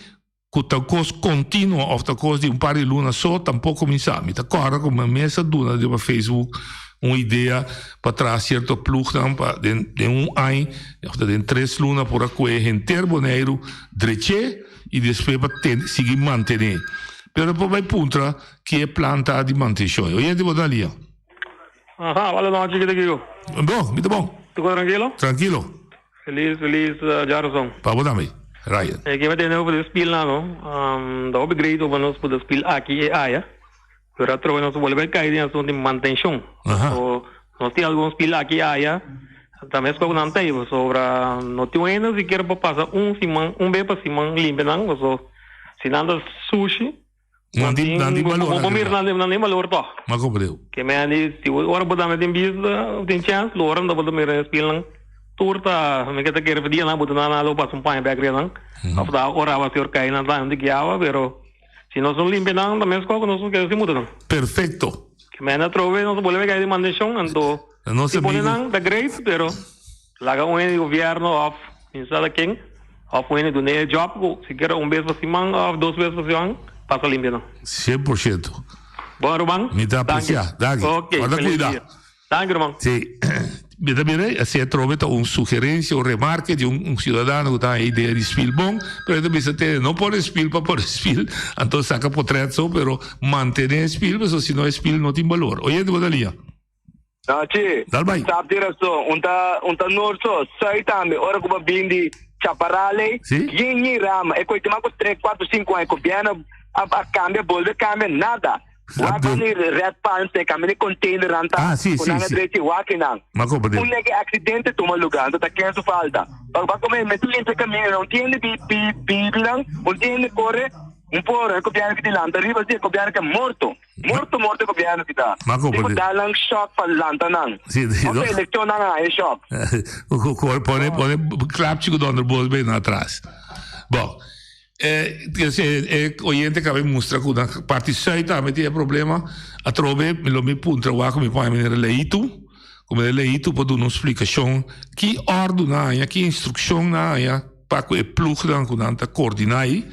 Ku ta kos kontinuo òf ta kos di un par di luna so tampoko mi sa. Mi ta kòrda ku mi mes a duna riba Facebook un idea pa traha sierto plugnan pa den den un añ òf ta den tres luna por a kohe henter Boneiru drech'é i despues pa ten sigui mantené. Pero por bai puntra ki e plan ta di mantenshon. Oyente bo ta lia. Aha, wala nochi kita kiko? Bon, mi ta bon. Tur kos trankilo? Trankilo. Feliz, feliz djarazon. Pa bo tambe, Ryan. E ke mi tende over di spilnan no. Ta hopi great over nos por ta spil aki e aya. Pero atrobe nos bolbe bai kai den asuntu di mantenshon. So nos tin algun spil aki e aya. Ta meskos ku nan ta ei pasobra no tin un hende sikiera por pasa un siman, un be pa siman limpia nan paso si nan ta sushi. Nan tin, nan tin balor. Bo mira nan, nan tin balor tog. Ma compreu. Ke men di, si ora bo dame tin bista, tin chance, lo ora bo ta mira e spilnan, tur ta, mi ke ta kere pa dia nan, bo ta nan lo pasa un paña bek riba nan, of ta ora awa señor kai nan ta di ki awa, pero si nos no limpia nan, ta mes kos ku nos no kere sin muda nan. Perfecto. Ke men atrobe nos bolbe kai di mantenshon, anto si pone nan ta great, pero Laga un hende di gobierno of mi sa ta ken of un hende duna e job cu sikiera un bes pa siman of dos bes pa siman pasa limpia nan. 100%. Bon ruman. Mi ta aprecia. Danki. Ok. Guarda Feliz cuida. dia. Danki ruman. Si. Mi ta mira asi atrobe ta un sugerencia, un remarke di un ciudadano cu ta haña idea di spil bon, pero e ta bisa tene no pone spil pa pone spil, anto saca potret so, pero mantene e spil pasobra si no e spil no tin balor. Oyente bo ta lia. Nochi. Dal bai. Sap tin rason. Un ta un ta noord so. Zuid tambe. Ora ku bo bin di Chaparral ei, Sí. yin yin rama. E koe tin mas ku tres, kuater, sinku aña. Gobièrnu a a kambia, bolbe kambia, nada. Wak Abdul. nan di red palms ei, kambia di containernan ta Ah, sí, ku sí, nan a sí. drechi wak einan. M'a komprendé. Un nege aksidente tuma lugá, anto ta ken su falta. Ba ba kome mester limpia kamindanan. Un tiende bi bi bibinan, un tiende kore. Un por, e gobierno ki tin lanta riba si e gobierno ki a morto. Morto morto e gobierno ki ta. Ma Tin ku comprende. dal nan shock pa lanta nan. Si, si, Of no. eleccion nan a haña shock. Pone, pone klapchi ku donderbos bij na atras. Bon. Eh, e oyente kabe mustra ku na parti zuid tambe tin e problema. Atrobe mi lo mi puntra wak ku mi pon meneer Leitu. Ku meneer Leitu por duna un splikashon ki òrdu nan haña, ki instrukshon nan haña pa ku e plugnan ku nan ta koordiná ei.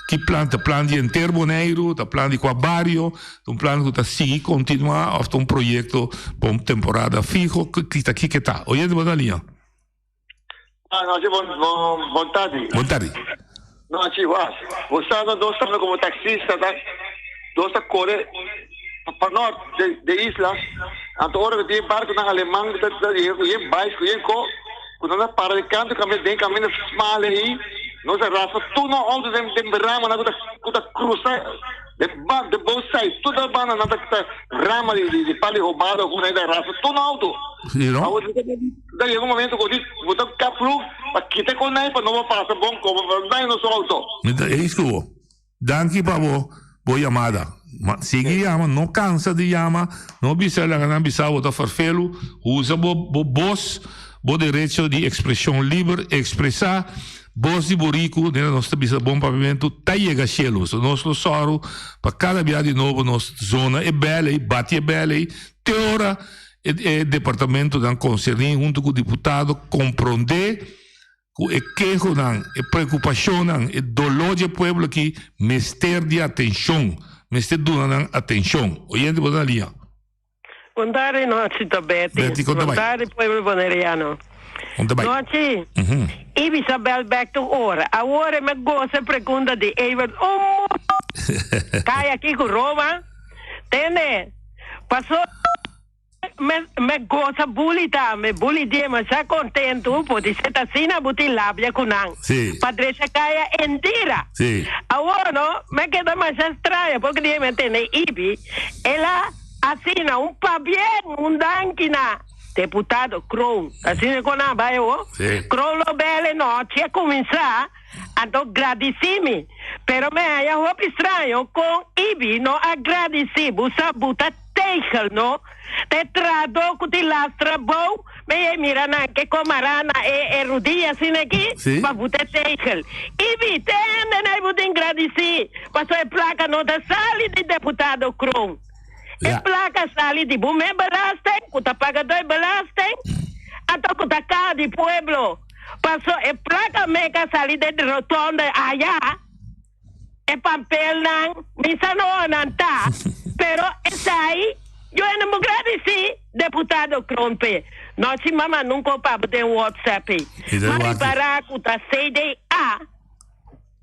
Ki plan, ta plan di henter Boneiru, ta plan di kua bario, ta un plan ku ta sigui kontinuá òf ta un proyekto pa un temporada fiho, ki ta kiko ta? Oyente bo ta liña. Ah, nochi, bon, bon, bon tardi. Bon tardi. Nochi, was. Bo sa no, nos tambe como taxista ta, nos ta core pa nort de, de isla. Anto ora cu tin barconan aleman cu ta, ta yega cu yen bais, cu yen co, cu nan ta para di canto caminda den caminda smal ei, nos a raspa tur nos auto den, den ramanan cu ta, cu ta cruza de ba, de both sides, tur ta banda nan ta, ta rama di, di, di palo di hobado cu nan ta raspa tur nos auto. Sí, no? Awor, Ta yega un momento ku di bo ta kap luf pa kita kon nai pa no bo pasa bon komo pa nai no su auto. Mi ta eens ku bo. Danki pa bo bo yamada. Ma sigui yama, no kansa di yama, no bisa laga nan bisa bo ta ferfelu, usa bo bo bos, bo derecho di ekspreshon liber, ekspresá bos di buriku, nera nos ta bisa bon papiamentu, ta yega shelu. So nos lo sòru pa kada bia di nobo nos zona e bèl ei, bati e bèl ei, te ora E departamentonan konserní huntu ku diputado komprondé ku e kehonan, e preokupashonnan, e doló dje pueblo aki mester di atenshon, mester duna nan atenshon. Oyente bo ta na liña. Bon tardi nochi ta Betty. Betty kon ta Bon bai? tardi pueblo boneriano. Kon ta bai? Nochi Ibi sa bel bek tur ora. Awor e me gosa e pregunta di Evert un mundo kai aki ku Roma. Tende. Paso me me gosa bully tambe, bully die masha kontentu, podise ta asina bo tin labia ku nan. Sí. Pa drecha kaya entira. Sí. Awor no, me keda masha straño porque die me tende Ibi, el a asina un pabien, un danki na deputado Kroon, asina kon nan a bai awor? Sí. Kroon lo bel e nochi a kuminsá. Anto gradisí mi. Pero me haya hopi straño con Ibi no a gradisí. Bu sa bu ta tegel no. Ta e trahadó cu tin lastra bou. Me yey mira nan ke comará na e e rudia asina aki Sí. pa bu ta tegel. Ibi, te hende na bu tin gradisí. Paso e placa no ta sali di deputado Kroon. E Ja. placa sali di bu me belasting cu ta paga doi belasting. Anto cu ta caha di pueblo. Paso e placa meka sali den rotonde aya, e pampelnan mi sa no nan ta, pero esai yo e no gradisi deputado Kroon p'e. Nochi mama nunca o pabo den WhatsApp ei. I den Ma wak. ripara cu ta CDA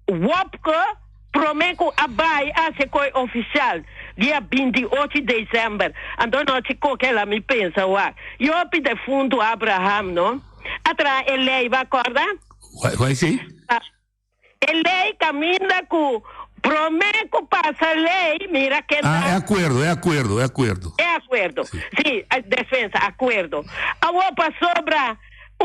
Wopke prome cu a bay haci coy oficial dia 28 december. Anto nochi coke la mi pensa wak. Yo a pidi defunto Abraham no a traha e ley bo a corda? Why si? E ley caminda cu prome cu pasa ley mira ken Ah, ta. e acuerdo, e acuerdo, e acuerdo. E acuerdo, si, defensa, acuerdo. Awor pasobra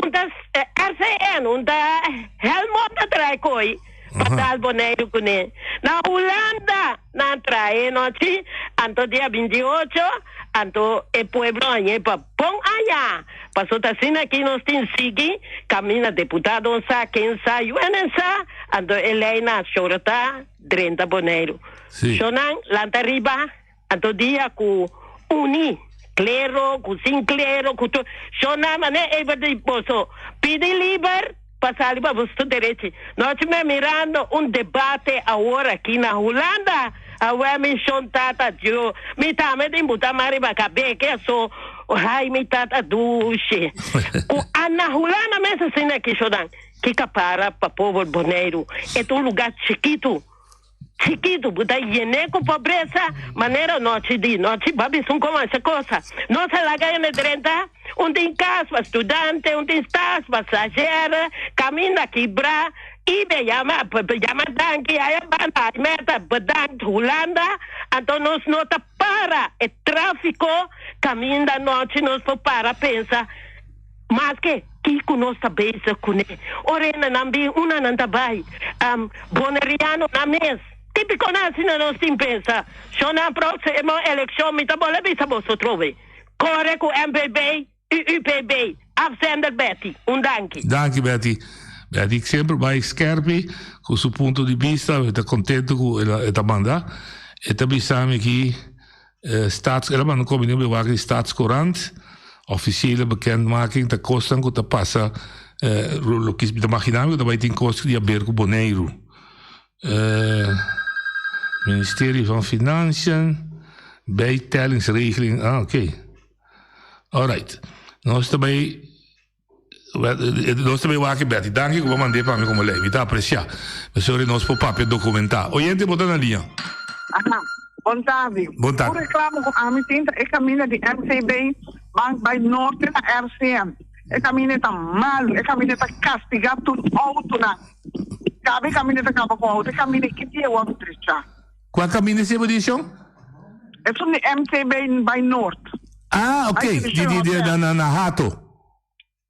Un ta RCN, un ta Helmond ta trae koi pa dal Boneiru kuné. Na Hulanda nan trae nochi, anto dia 28, anto e pueblo hañ'é pa bon aña. Paso ta asina aki nos tin sigui kaminda deputado sa, ken sa, yuenen sa, anto e lei na shora ta drenta Boneiru. Shonan lanta riba. Anto dia ku uni klero ku sin klero ku tur shona mane eber di boso pidi liber pa sali pa boso derechi. Nochi mi a mirando un debate awor aki na Hulanda awe mi shon tata djo mi tambe tin buta man riba kabeke so hay mi tata dushi ku a na Hulanda mes asina aki shonan ki kapara pa pober Boneiru e ta un lugar chikitu. Chikitu, bo ta yené ku pobresa, manera nochi di nochi bo a bisa un komasha kosa. Nos a laga hende drenta, un tin kas pa studante, un tin stas pa stagiaire, kaminda kibrá, i be yama, yama danki, aya banda, ai meta, bedankt Hulanda, anto nos no ta para e tráfiko kaminda nochi nos por para pensa maske. Kiko nos ta bezig kuné? Ora hende nan bin, una nan ta bai. Boneriano nan mes. Típiko nan asina nos tin pensa. Shon nan próksimo elekshon mi ta bole bisa boso trobe. Kore ku MPB i UPB. Afzender Betty. Un danki. Danki Betty. Betty semper bai skerpi ku su punto di bista. Mi ta kontento ku e ta manda. E ta bisa mi ki Staats, el a manda un kombiní bewaak di Staatscourant. Ofisiële bekendmaking ta kosnan ku ta pasa loke mi ta magina mi ku ta bai tin kos di haber ku Boneiru. Ministerie van Financiën, bijtellingsregeling, ah oké. Alright. Nos ta bai Nos ta bay wak Betty. Danki ku bo mand'é pa mi komo lei. Mi ta apresiá. Mesora nos por papia dokumentá. Oyente bo ta na liña. Aha. Bon tardi. Bon tardi. Un reklamo ku ami tin ta e kaminda di MCB bank bai norte na RCM. E kaminda ta malu. E kaminda ta kastigá tur outonan. Kaba e kaminda ta kaba ku outo. E kaminda ki dia wòrdu drechá. Kua kaminda esei bo di shon? Esun di MCB bai nort. Ah, ok. Di di di na na na Hato.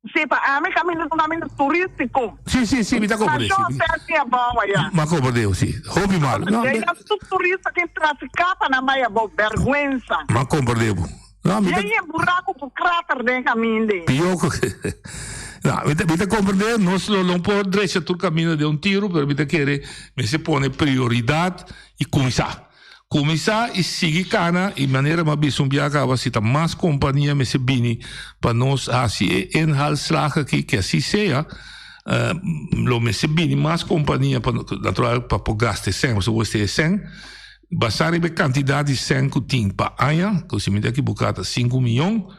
Si, pa ami kaminda ta un kaminda turístiko. Si, si, si, mi ta komprendé. Station hotel tin abou ayá. Mi a komprendé, si. Hopi malu. No, mi... Tur turista tin trafiká pa nan bai abou. Bèrgwensa. Mi a komprendé bo. No, mi ta... Yen buraku ku krater den kaminda. Pió ku... No, mi ta, mi ta komprendé. Nos lo no por drecha tur kaminda den un tiru, pero mi ta kere mester pone prioridat i kuminsá. Kuminsá i sigui kana i manera mi a bisa un bia kaba si ta mas kompania mester bini pa nos hasi e inhaalslag aki ke asi sea lo mester bini mas kompania pa natural pa por gasta e sèn pasobra bo mester e sèn basá riba e kantidat di sèn ku tin pa aña ku si mi ta ekiboká ta sinku miyon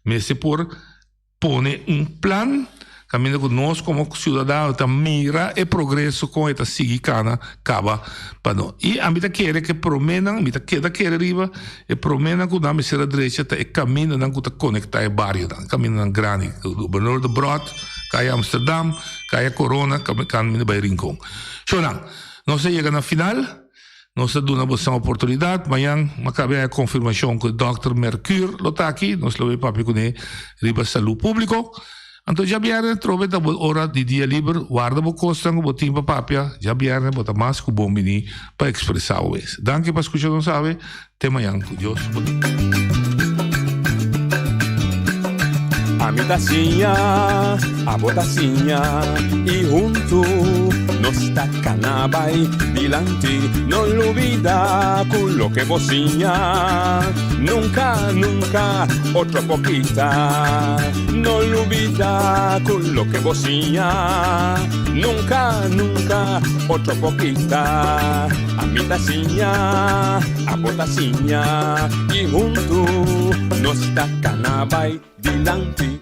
mester por Pone un plan kaminda ku nos komo siudadano ta mira e progreso kon e ta sigui kana kaba pa no. I ami ta kere ku e proménan, mi ta keda kere riba e proménan ku nan mester a drecha ta e kamindanan ku ta konektá e barionan, kamindanan grandi, Gobernador Debrot, Kaya Amsterdam, Kaya Corona, kaminda bai Rincon. Shownan, nos a yega na final. Nos ta duna boso oportunidat. Mañan m'a kabe haña konfirmashon ku dòkter Mercuur lo ta aki. Nos lo bai papia kuné riba salú públiko. Anto djabièrnè trobe ta bo ora di dia liber. Warda bo kosnan ku bo tin pa papia. Djabièrnè bo ta mas ku bon biní pa ekspresá bo mes. Danki pa skucha nos awe. Te mañan ku Dios bo tin. Ami ta siña, abo ta siña y huntu nos ta cana bay dilanti. No lubida cu loke bo siña nunca, nunca otro por kita. No lubida cu loke bo siña nunca, nunca otro por kita. Ami ta siña, abo ta siña y huntu nos ta cana bay dilanti.